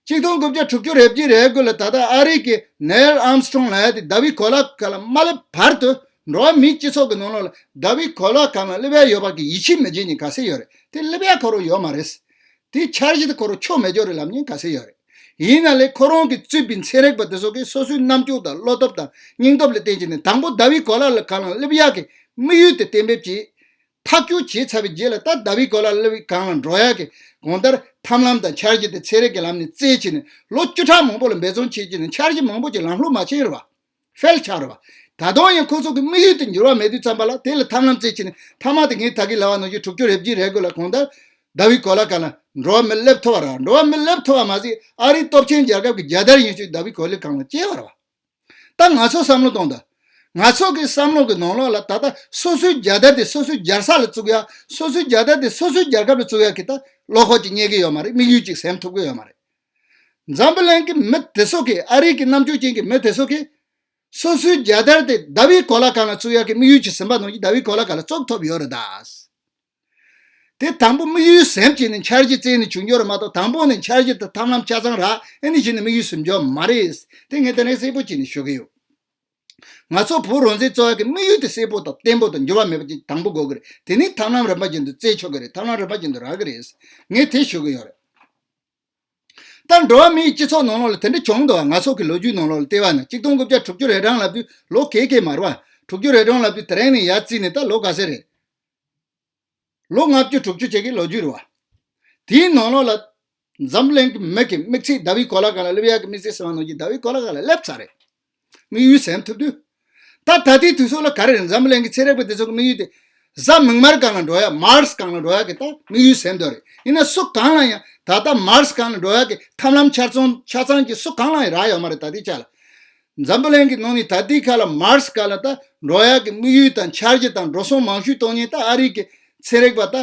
གཅིག་སྟོང་དགུ་བརྒྱ་དྲུག་ཅུ་རེ་བརྒྱད་རེ་དགུ་ལ་ད་ལྟ་ཨ་རི་གི་ནེལ་ཨམ་སི་ཊོང་ལབ་ཡག་དེ་དཱ་བི་གོ་ལ་སྒང་ལ་མ་སླེབས་བར་དུ་འགྲོ་བ་མིའི་སྤྱི་ཚོགས་ཀྱི་ནང་ལོགས་ལ་དཱ་བི་གོ་ལ་སྒང་ལ་སླེབས་ཡག་ཡོད་པ་གི་ཡིད་ཆེས་མི་བྱེད་མཁན་ག་ཚད་ཡོད་རེད། དེ་སླེབས་ཡག་ཁོ་རང་ཡོད་མ་རེད། དེའི་འཆར་གཞི་དེ་ཁོ་རང་ཆོག་མེད་ཅོག་རེད་ལབ་མཁན་ག་ཚད་ཡོད་རེད། ཡིན་ན་ལས་ཁོ་རང་གིས་གཙོས་པའི་ཚན་རིག་པ་དེ་ཚོ་གིས་སོ་སོའི་རྣམ་དཔྱོད་དང་བློ་སྟོབས་དང་སྙིང་སྟོབས་ལ་བརྟེན་བྱས་ནས་དང་པོ་དཱ་བི་གོ་ལ་ལ་སྒང་ལ་སླེབས་ཡག་གི་དམིགས་ཡུལ་དེ་གཏན་འབེབས་བྱས། ཐག་གཅོད་བྱས་ཚར་བའི་རྗེས་ལ་ད་དཱ་བི་གོ་ལ་སླེབས་པའི་སྒང་ལ་འགྲོ་ཡག་གི་གང་ལྟར་ཐབས་ལམ་དང་འཆར་གཞི་དེ་ཚན་རིག་གི་ལམ་ནས་བཙལ་བྱས་ནས་ལོ་བཅུ་ཕྲག་མང་པོ་ལ་འབད་བརྩོན་བྱས་བྱས་ནས་འཆར་གཞི་མང་པོ་ཅིག་ལམ་ལྷོང་མ་ཕྱིན་རེད་བ། ཕེལ་ཆགས་རེད་བ། ད་དུང་ཡང་ཁོ་ཚོ་གི་དམིགས་ཡུལ་དེ་འགྱུར་བ་མེད་དུས་ཙམ་པ་ལ་དེ་ལ་ཐབས་ལམ་བཙལ་བྱས་ནས་མཐའ་མ་དེ་ངས་ད་གིན་ལབ་པ་ནང་བཞིན་དྲུག་ཅུ་རེ་བརྒྱད་རེ་དགུ་ལ་གང་ལྟར་དཱ་བི་གོ་ལ་སྒང་ལ་འགྲོ་བ་མི་སླེབས་ཐུབ་པ་རེད། འགྲོ་བ་མི་སླེབས་ཐུབ་པ་མ་ཟད་ཨ་རིའི་སྟོབས་ཆེན་རྒྱལ་ཁབ་ཀྱི་རྒྱལ་དར་ཡིན་ཞུས་དཱ་བི་གོ་ལའི་སྒང་ལ་བཅར་བ་རེད་བ། ད་ང་ཚོ་བསམ་བློ་གཏོང་དང་། ང་ཚོ་གི་བསམ་བློ་གི་ནང་ལོགས་ལ་ད་ལྟ་སོ་སོའི་རྒྱལ་དར་དེ་སོ་སོའི་རྒྱལ་ས་ལ་བཙུགས་ཡག་སོ་སོའི་རྒྱལ་དར་དེ་སོ་སོའི་རྒྱལ་ཁབ་ལ་བཙུགས་ཡག་གི་ད་བློ་ཁོག་ཅིག་རྙེད་ཀྱི་ཡོད་མ་རེད། དམིགས་ཡུལ་ཅིག་སེམས་ཐུབ་ཀྱི་ཡོད་མ་རེད། འཛམ་བུ་གླིང་གི་མི་དེ་ཚོ་གིས་ཨ་རི་གི་རྣམ་དཔྱོད་ཅན་གྱི་མི་དེ་ཚོ་གིས་སོ་སོའི་རྒྱལ་དར་དེ་དཱ་བི་གོ་ལ་སྒང་ལ་བཙུགས་ཡག་གི་དམིགས་ཡུལ་ཅིག་ཟིན་པ་ནང་བཞིན་དཱ་བི་གོ་ལ་སྒང་ལ་བཙུགས་ཐུབ་ཡོད་རེད་ད། དེ་དང་པོ་དམིགས་ཡུལ་ཟིན་བྱས་ནས་འཆར་གཞི་བཙལ་ནས་བྱུང་རྒྱུ་རེད་མ་གཏོགས་དང་པོ་ནས་འཆར་གཞི་དང་ཐབས་ལམ་ཆ་ཚང་རག་ཨེ་ནི་གཞི་ནས་དམིགས་ཡུལ་ཟིན་རྒྱུ་མ་རེད། དེ་ངས་དེ་ནས་གསལ་པོ་བྱས་ནས་ཞུ་གི་ཡོད། ང་ཚོ་བོད་རང་བཙན་རྩོད་ཡག་གི་དམིགས་ཡུལ་དེ་གསལ་པོ་དང་བརྟན་པོ་དང་འགྱུར་བ་མེད་པ་ཅིག་དང་པོ་དགོས་ཀྱི་རེད། དེ་ནས་ཐབས་ལམ་རིམ་པ་བཞིན་དུ་བཙལ་ཆོག་གི་རེད། ཐབས་ལམ་རིམ་པ་བཞིན་དུ་རག་གི་རེད། ངས་དེ་ཞུ་གི་ཡོད་རེད། ད་འགྲོ་བ་མིའི་སྤྱི་ཚོགས་ནང་ལོགས་ལ་དེ་འདྲ་བྱུང་འདུག་བ། ང་ཚོ་གི་ལོ་རྒྱུས་ནང་ལོགས་ལ་བལྟས་པ་ན་གཅིག་སྟོང་དགུ་བརྒྱ་དྲུག་ཅུ་རེ་གྲངས་ལབ་དུས་ལོ་གས་གས་མ་རེད་བ། དྲུག་ཅུ་རེ་གྲངས་ལབ་དུས་དེ་རིང་ནས་ཡར་བརྩིས་ནས་ད་ལོ་ག་ཚོད་རེད། ལོ་ལྔ་བཅུ་དྲུག་ཅུ་ཅིག་གི་ལོ་རྒྱུས་རེད་བ། དེའི་ནང་ལོགས་ལ་འཛམ་གླིང་གི་མི་གི་དམིགས་ཚད་དཱ་བི་གོ་ལ་སྒང་ལ་སླེབས་ཡག་གི་དམིགས་ཚད་ཟེར་བ་ནང་བཞིན་དཱ་བི་གོ་ལ་སྒང་ལ་སླེབས་ཚར་རེད། དམིགས་ཡུལ་ཟིན་ཐུབ་དུས། ད་ད་ལྟའི་དུས་ཚོད་ལ་ག་རེ་རེད། འཛམ་བུ་གླིང་གི་ཚན་རིག་པ་དེ་ཚོ་གི་དམིགས་ཡུལ་དེ། གཟའ་མིག་དམར་སྒང་ལ་འགྲོ་ཡག་མཱར་སི་སྒང་ལ་འགྲོ་ཡག་གི་ད་དམིགས་ཡུལ་ཟིན་འདུག་རེད། ཡིན་ན་སུ་གང་ལ་ཡང་ད་ལྟ་མཱར་སི་སྒང་ལ་འགྲོ་ཡག་གི་ཐབས་ལམ་ཆ་ཚང་ཆ་ཚང་གི་སུ་གང་ལ་ཡང་རག་ཡོད་མ་རེད། ད་ལྟའི་ཆ་ལ། འཛམ་བུ་གླིང་གི་ནང་ནས་ད་ལྟའི་ཁ་ལ་མཱར་སི་སྒང་ལ་ད་འགྲོ་ཡག་གི་དམིགས་ཡུལ་དང་འཆར་གཞི་དང་འགྲོ་སོང་མང་ཤོས་གཏོང་མཁན་ད་ཨ་རི་གི་ཚན་རིག་པ་ད་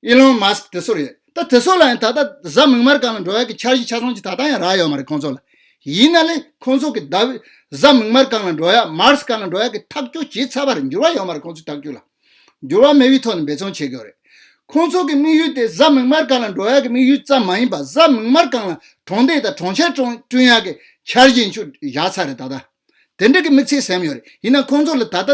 ཨི་ལོན་མཱ་སི་ཀི་དེ་ཚོ་རེད། ད་དེ་ཚོ་ལ་ཡང་ད་ལྟ་གཟའ་མིག་དམར་སྒང་ལ་འགྲོ་ཡག་གི་འཆར་གཞི་ཆ་ཚང་ཅིག་ད་ལྟ་ཡང་རག་ཡོད་མ་རེད་ཁོང་ཚོ་ལ། ཡིན་ན་ལས་ཁོང་ཚོ་གི་ཟླ་བའི་གཟའ་མིག་དམར་སྒང་ལ་འགྲོ་ཡག་མཱར་སི་སྒང་ལ་འགྲོ་ཡག་གི་ཐག་གཅོད་བྱས་ཚར་བ་རེད། འགྱུར་བ་ཡོད་མ་རེད་ཁོང་ཚོའི་ཐག་གཅོད་ལ། འགྱུར་བ་མེད་པའི་ཐོག་ནས་འབད་བརྩོན་བྱེད་དགོས་རེད། ཁོང་ཚོ་གི་དམིགས་ཡུལ་དེ་གཟའ་མིག་དམར་སྒང་ལ་འགྲོ་ཡག་གི་དམིགས་ཡུལ་ཙམ་མ་ཡིན་པ་གཟའ་མིག་དམར་སྒང་ལ་གྲོང་སྡེ་དང་གྲོང་ཁྱེར་བསྐྲུན་བསྐྲུན་ཡག་གི་འཆར་གཞི་ཚུ་བཞག་ཚར་རེད་ད་ལྟ། དེ་འདྲ་གི་དམིགས་ཚད་ཟིན་ཡོད་རེད། ཡིན་ན་ཁོང་ཚོ་ལ་ད་ལྟ་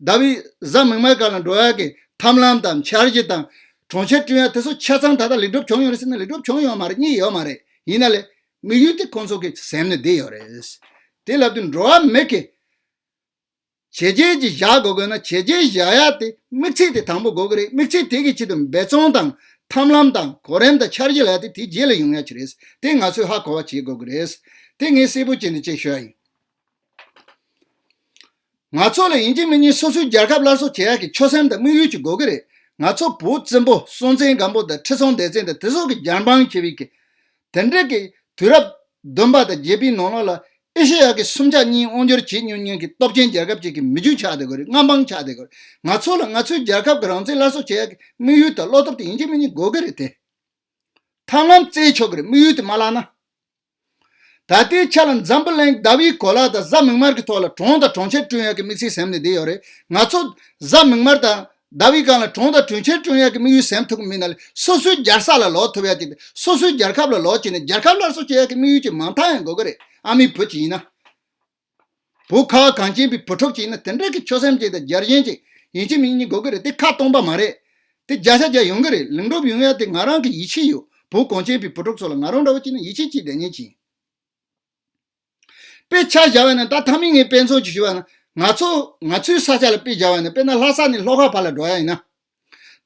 ཟླ་བའི་གཟའ་མིག་དམར་སྒང་ལ་འགྲོ་ཡག་གི་ཐབས་ལམ་དང་འཆར་གཞི་དང་གྲོང་ཁྱེར་བསྐྲུན་ཡག་དེ་ཚོ་ཆ་ཚང་ད་ལྟ་ལེགས་གྲུབ་བྱུང་ཡོད་རེད་ཟེར་ན་ལེགས་གྲུབ་བྱུང་ཡོད་མ་རེད། རྙེད་ཡོད་མ་རེད། ཡིན་ན་ལས་དམིགས་ཡུལ་དེ་ཁོང་ཚོ་གི་ཟིན་ནས་བསྡད་ཡོད་རེད། དེ་ལབ་དུས་འགྲོ་བ་མི་གི་བྱས་རྗེས་ཅིག་བཞག་དགོས་དགོས་ན་བྱས་རྗེས་བཞག་ཡག་དེ་དམིགས་ཚད་དེ་དང་པོ་དགོས་ཀྱི་རེད། དམིགས་ཚད་དེ་གི་ཆེད་དུ་འབད་བརྩོན་དང་ཐབས་ལམ་དང་གོ་རིམ་དང་འཆར་གཞི་ལབ་ཡག་དེ་དེའི་རྗེས་ལ་ཡོང་ཡག་ཅིག་རེད། དེ་ང་ཚོས་ཧ་གོ་བ་བྱེད་དགོས་ཀྱི་རེད། དེ་ངས་གསལ་པོ་བྱས་ནས་ཅིག་ཞུ་ཡག་ཡིན། ང་ཚོ་ལ་ཡིན་གཅིག་མིན་གཉིས་སོ་སོའི་རྒྱལ་ཁབ་སླར་གསོ་བྱེད་ཡག་གི་ཆོད་སེམས་དང་དམིགས་ཡུལ་ཅིག་དགོས་ཀྱི་རེད། ང་ཚོ་བོད་བཙན་པོ་སྲོང་བཙན་སྒམ་པོ་དང་ཁྲི་སྲོང་ལྡེ་བཙན་དང་དེ་ཚོ་གི་རྒྱལ་འབངས་ཆེ་བའི་གི་དེ་འདྲ་གི་དུས་རབས་བདུན་པ་དང་བརྒྱད་པའི་ནང་ལོགས་ལ་ཨེ་ཤེ་ཡ་གི་སུམ་ཆ་གཉིས་དབང་སྒྱུར་བྱེད་མྱོང་མཁན་གྱི་སྟོབས་ཆེན་རྒྱལ་ཁབ་ཅིག་གི་མི་རྒྱུད་ཆགས་བསྡད་ཀྱི་རེད། མངའ་འབངས་ཆགས་བསྡད་ཀྱི་རེད། ང་ཚོ་ལ་ང་ཚོའི་རྒྱལ་ཁབ་ཀྱི་རང་བཙན་སླར་གསོ་བྱེད་ཡག་གི་དམིགས་ཡུལ་དང་བློ་སྟོབས་དེ་ཡིན་གཅིག་མིན་གཉིས་དགོས་ཀྱི་རེད་དེ། ཐབས་ལམ་བཙལ་ཆོག་གི་རེད། དམིགས་ཡུལ་དེ་མ་བརླག་ན། ད་ལྟའི་ཆ་ལ་འཛམ་བུ་གླིང་དཱ་བིད་གོ་ལ་དང་གཟའ་མིག་དམར་གྱི་ཐོག་ལ་གྲོང་དང་གྲོང་ཁྱེར་བསྐྲུན་ཡག་གི་དམིགས་ཚད་ཟིན་ནས་བསྡད་ཡོད་རེད། ང་ཚོ་གཟའ་མིག་དམར་དང་དཱ་བིད་སྒང་ལ་གྲོང་དང་གྲོང་ཁྱེར་བསྐྲུན་ཡག་གི་དམིགས་ཡུལ་ཟིན་ཐུབ་ཀྱི་མིན་ན་ལས་སོ་སོའི་རྒྱལ་ས་ལ་ལོག་ཐུབ་ཡག་ཅིག་དང་སོ་སོའི་རྒྱལ་ཁབ་ལ་ལོག་བྱས་ནས་རྒྱལ་ཁབ་སླར་གསོ་བྱེད་ཡག་གི་དམིགས་ཡུལ་ཅིག་མང་ཐག་ཡང་དགོས་ཀྱི་རེད། ཨ་མའི་བུ་ཅིག་ཡིན་ན། བོད་ཁ་བ་གངས་ཅན་པའི་བུ་ཕྲུག་ཅིག་ཡིན་ན་དེ་འདྲ་གི་ཆོད་སེམས་ཅིག་དང་རྒྱལ་ཞེན་ཅིག་ཡིན་གཅིག་མིན་གཉིས་དགོས་ཀྱི་རེད། དེ་ཁ་སྟོང་པ་མ་རེད། དེ་བརྒྱ་ཆ་བརྒྱ་ཡོང་གི་རེད། ལེགས་འགྲུབ་ཡོང་ཡག་དེ་ང་རང་གི་ཡིད་ཆེས་ཡོད། བོད་གངས་ཅན་པའི་བུ་ཕྲུག་ཚོ་ལ་ང་རང་འདྲ་བོ་ཅིག་ནི་ཡིད་ཆེས་ཅིག་ལྡན་མཁན་ཅིག་ཡིན། དཔེ་ཆ་བཞག་པ་ན་ད་མཐའ་མའི་ངས་དཔེ་མཚོན་ཅིག་ཞུ་བ་ན་ང་ཚོ་ང་ཚོའི་ས་ཆ་ལ་དཔེ་བཞག་པ་ན་དཔེར་ན་ལྷ་ས་ནས་ལྷོ་ཁ་བར་ལ་འགྲོ་ཡག་ཡིན་ན།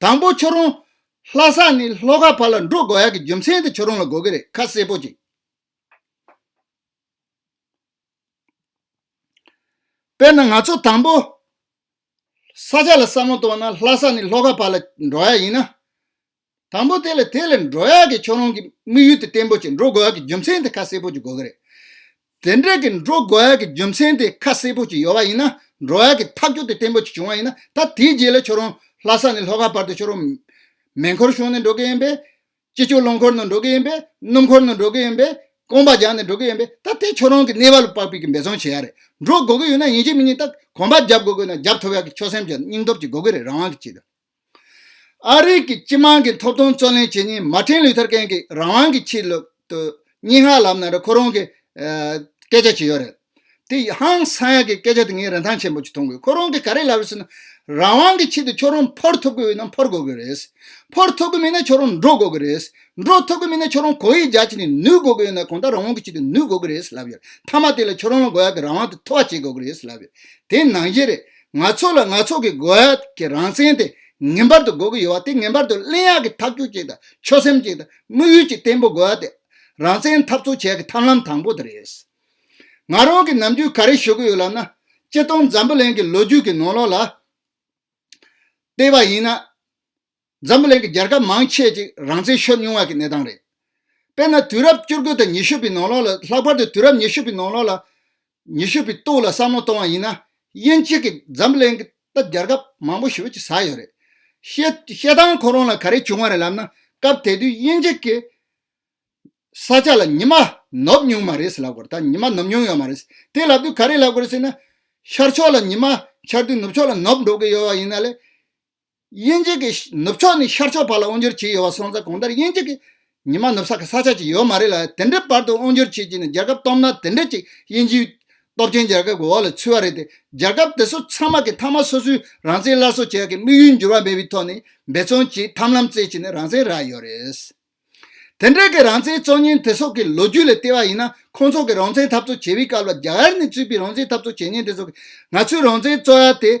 དང་པོ་ཁྱོད་རང་ལྷ་ས་ནས་ལྷོ་ཁ་བར་ལ་འགྲོ་དགོས་ཡག་གི་རྒྱུ་མཚན་དེ་ཁྱོད་རང་ལ་དགོས་ཀྱི་རེད། ཁ་གསལ་པོ་ཅིག་དཔེར་ན་ང་ཚོ་དང་པོ་ས་ཆ་ལ་བསམ་བློ་གཏོང་བ་ན་ལྷ་ས་ནས་ལྷོ་ཁ་བར་ལ་འགྲོ་ཡག་ཡིན་ན། དང་པོ་དེ་ལ་དེ་ལ་འགྲོ་ཡག་གི་ཁྱོད་རང་གི་དམིགས་ཡུལ་དེ་བརྟན་པོ་ཅིག་འགྲོ་དགོས་ཡག་གི་རྒྱུ་མཚན་དེ་ཁ་གསལ་པོ་ཅིག་དགོས་ཀྱི་རེད། དེ་འདྲ་གི་འགྲོ་དགོས་ཡག་གི་རྒྱུ་མཚན་དེ་ཁ་གསལ་པོ་ཅིག་ཡོད་པ་ཡིན་ན། འགྲོ་ཡག་གི་ཐག་གཅོད་དེ་བརྟན་པོ་ཅིག་བྱུང་བ་ཡིན་ན། ད་དེའི་རྗེས་ལ་ཁྱོད་རང་ལྷ་ས་ནས་ལྷོ་ཁ་བར་དུ་ཁྱོད་རང་མེ་འཁོར་ཞོན་ནས་འགྲོ་གི་ཡིན་པས། སྤྱི་སྤྱོད་རླངས་འཁོར་ནང་འགྲོ་གི་ཡིན་པས། སྣུམ་འཁོར་ནང་འགྲོ་གི་ཡིན་པས། རྐང་པ་རྒྱག་ནས་འགྲོ་གི་ཡིན་པས། ད་དེ་ཁྱོད་རང་གི་གནས་བབ་ལ་དཔག་པའི་གི་འབད་བརྩོན་བྱེད་ཡ་རེད། འགྲོ་དགོས་ཀྱི་ཡོད་ན་ཡིན་གཅིག་མིན་གཉིས་ད་གོམ་པ་རྒྱབ་དགོས་ཀྱི་ཡོད་ན་རྒྱབ་ཐུབ་ཡ་གི་ཆོད་སེམས་ཀྱི་སྙིང་སྟོབས་ཀྱི་དགོས་ཀྱི་རེད། རང་དབང་གི་ཆེད་དུ། ཨ་རི་གི་སྤྱི་དམངས་ཀྱི་ཐོབ་ཐང་རྩོད་ལེན་བྱེད་མཁན་མར་ཊིན་ལུ་ཐར་ཀིང་གི་རང་དབང་གི་ཆེད་དུ་སྙན་ངག་ལབ་ན་ར་ཁོ་རང་གི་ཨ་སྐད་ཆ་ཅིག་ཡོད་རེད། དེ་ཧང་སང་ཡ་གི་སྐད་ཆ་དེ་ངས་རིན་ཐང་ཆེན་པོ་ཅིག་མཐོང་གི། ཁོ་རང་གི་ག་རེ་ལབ་རེད་ཟེར་ན། རང་དབང་གི་ཆེད་དུ་ཁྱོད་རང་འཕུར་ཐུབ་ཀྱི་ཡོད་ན་འཕུར་དགོས་ཀྱི་རེད། འཕུར་ཐུབ་ཀྱི་མེད་ན་ཁྱོད་རང་འགྲོ་དགོས་ཀྱི་རེད། འགྲོ་ཐུབ་ཀྱི་མེད་ན་ཁྱོད་རང་གོ་ཡི་རྒྱ་ཆེ་ནས་ནུས་དགོས་ཀྱི་ཡོད་ན་གང་ལྟར་རང་དབང་གི་ཆེད་དུ་ནུས་དགོས་ཀྱི་རེད་ལབ་ཡོད། མཐའ་མ་དེ་ལ་ཁྱོད་རང་ལ་དགོས་ཡ་གི་རང་དབང་དེ་ཐོབ་པ་བྱེད་དགོས་ཀྱི་རེད་ལབ་ཡོད། དེ་ནང་བཞིན་རེད། ང་ཚོ་ལ་ང་ཚོ་གི་དགོས་ཡ་གི་རང་བཙན་དེ་ངེས་པར་དུ་དགོས་ཀྱི་ཡོད་པ་དེ་ངེས་པར་དུ་ལེན་ཡག་གི་ཐག་གཅོད་ཅིག་དང་ཆོད་སེམས་ཅིག་དང་དམིགས་ཡུལ་ཅིག་བརྟན་པོ་དགོས་ཡ་དེ་རང་བཙན་འཐབ་རྩོད་བྱེད་ཡག་གི་ཐབས་ལམ་དང་པོ་དེ་རེད། ང་རང་གིས་ནམ་རྒྱུན་ག་རེ་ཞུ་གི་ཡོད་ལབ་ན། སྤྱིར་བཏང་འཛམ་བུ་གླིང་གི་ལོ་རྒྱུས་ཀྱི་ནང་ལོགས་ལ་བལྟས་པ་ཡིན་ན། འཛམ་བུ་གླིང་གི་རྒྱལ་ཁབ་མང་ཆེ་ཅིག་རང་བཙན་ཤོར་མྱོང་བ་གི་གནས་སྟངས་རེད། དཔེར་ན་དུས་རབས་བཅུ་དགུ་དང་ཉི་ཤུ་པའི་ནང་ལོགས་ལ། ལྷག་པར་དུ་དུས་རབས་ཉི་ཤུ་པའི་ནང་ལོགས་ལ། ཉི་ཤུ་པའི་སྟོད་ལ་བསམ་བློ་གཏོང་བ་ཡིན་ན། དབྱིན་ཇི་གི་འཛམ་བུ་གླིང་གི་ད་རྒྱལ་ཁབ་མང་པོ་ཞེ་པོ་ཅིག་ཟ་ཡོད་རེད། བཤད་བཤད་སྟངས་ཁོ་རང་ལ་ག་རེ་བྱུང་བ་རེད་ལབ་ན། སྐབས་དེ་དུས་དབྱིན་ཇི་གི་ས་ཆ་ལ་ཉི་མ་ནུབ་མྱོང་མ་རེད་ཟེར་ལབ་དགོས་རེད། ད་ཉི་མ་ནུབ་མྱོང་ཡོད་མ་རེད། དེ་ལབ་དུས་ག་རེ་ལབ་དགོས་རེད་ཟེར་ན། ཤར་ཕྱོགས་ལ་ཉི་མ་ཆར་དུས་ནུབ་ཕྱོགས་ལ་ནུབ་འགྲོ་གི་ཡོད་པ་ཡིན་ན་ལས། དབྱིན་ཇི་གི་ནུབ་ཕྱོགས་ནས་ཤར་ཕྱོགས་བར་ལ་དབང་སྒྱུར་བྱས་ཡོད་པ་སོང་ཙང་གང་ལྟར་དབྱིན་ཇི་གི་ཉི་མ་ནུབ་ས་གི་ས་ཆ་ཅིག་ཡོད་མ་རེད་ལ། དེ་འདྲའི་བར་དུ་དབང་སྒྱུར་བྱས་ཀྱི་ནས་རྒྱལ་ཁབ་སྟོབས་ན་དེ་འདྲ་ཅིག་དབྱིན་ཇིའི་སྟོབས་ཆེན་རྒྱལ་ཁབ་ཀྱི་འོག་ལ་ཚུད་པ་རེད་དེ། རྒྱལ་ཁབ་དེ་ཚོ་ཚང་མ་གི་མཐའ་མ་སོ་སོའི་རང་བཙན་སླར་གསོ་བྱེད་ཡག་གི་དམིགས་ཡུལ་འགྱུར་བ་མེད་པའི་ཐོག་ནས་འབད་བརྩོན་བྱས་ཐབས་ལམ་བཙལ་བྱས་ནས་རང་བཙན་རག་ཡོད་རེད། དེ་འདྲའི་གི་རང་བཙན་རྩོད་མཁན་དེ་ཚོ་གི་ལོ་རྒྱུས་ལ་བལྟས་པ་ཡིན་ན། ཁོང་ཚོ་གི་རང་བཙན་འཐབ་རྩོད་བྱེད་པའི་སྐབས་ལ་རྒྱ་གར་ནས་ཚུད་པའི་རང་བཙན་འཐབ་རྩོད་བྱེད་མཁན་དེ་ཚོ་གི་ང་ཚོའི་རང་བཙན་རྩོད་ཡ་དེ་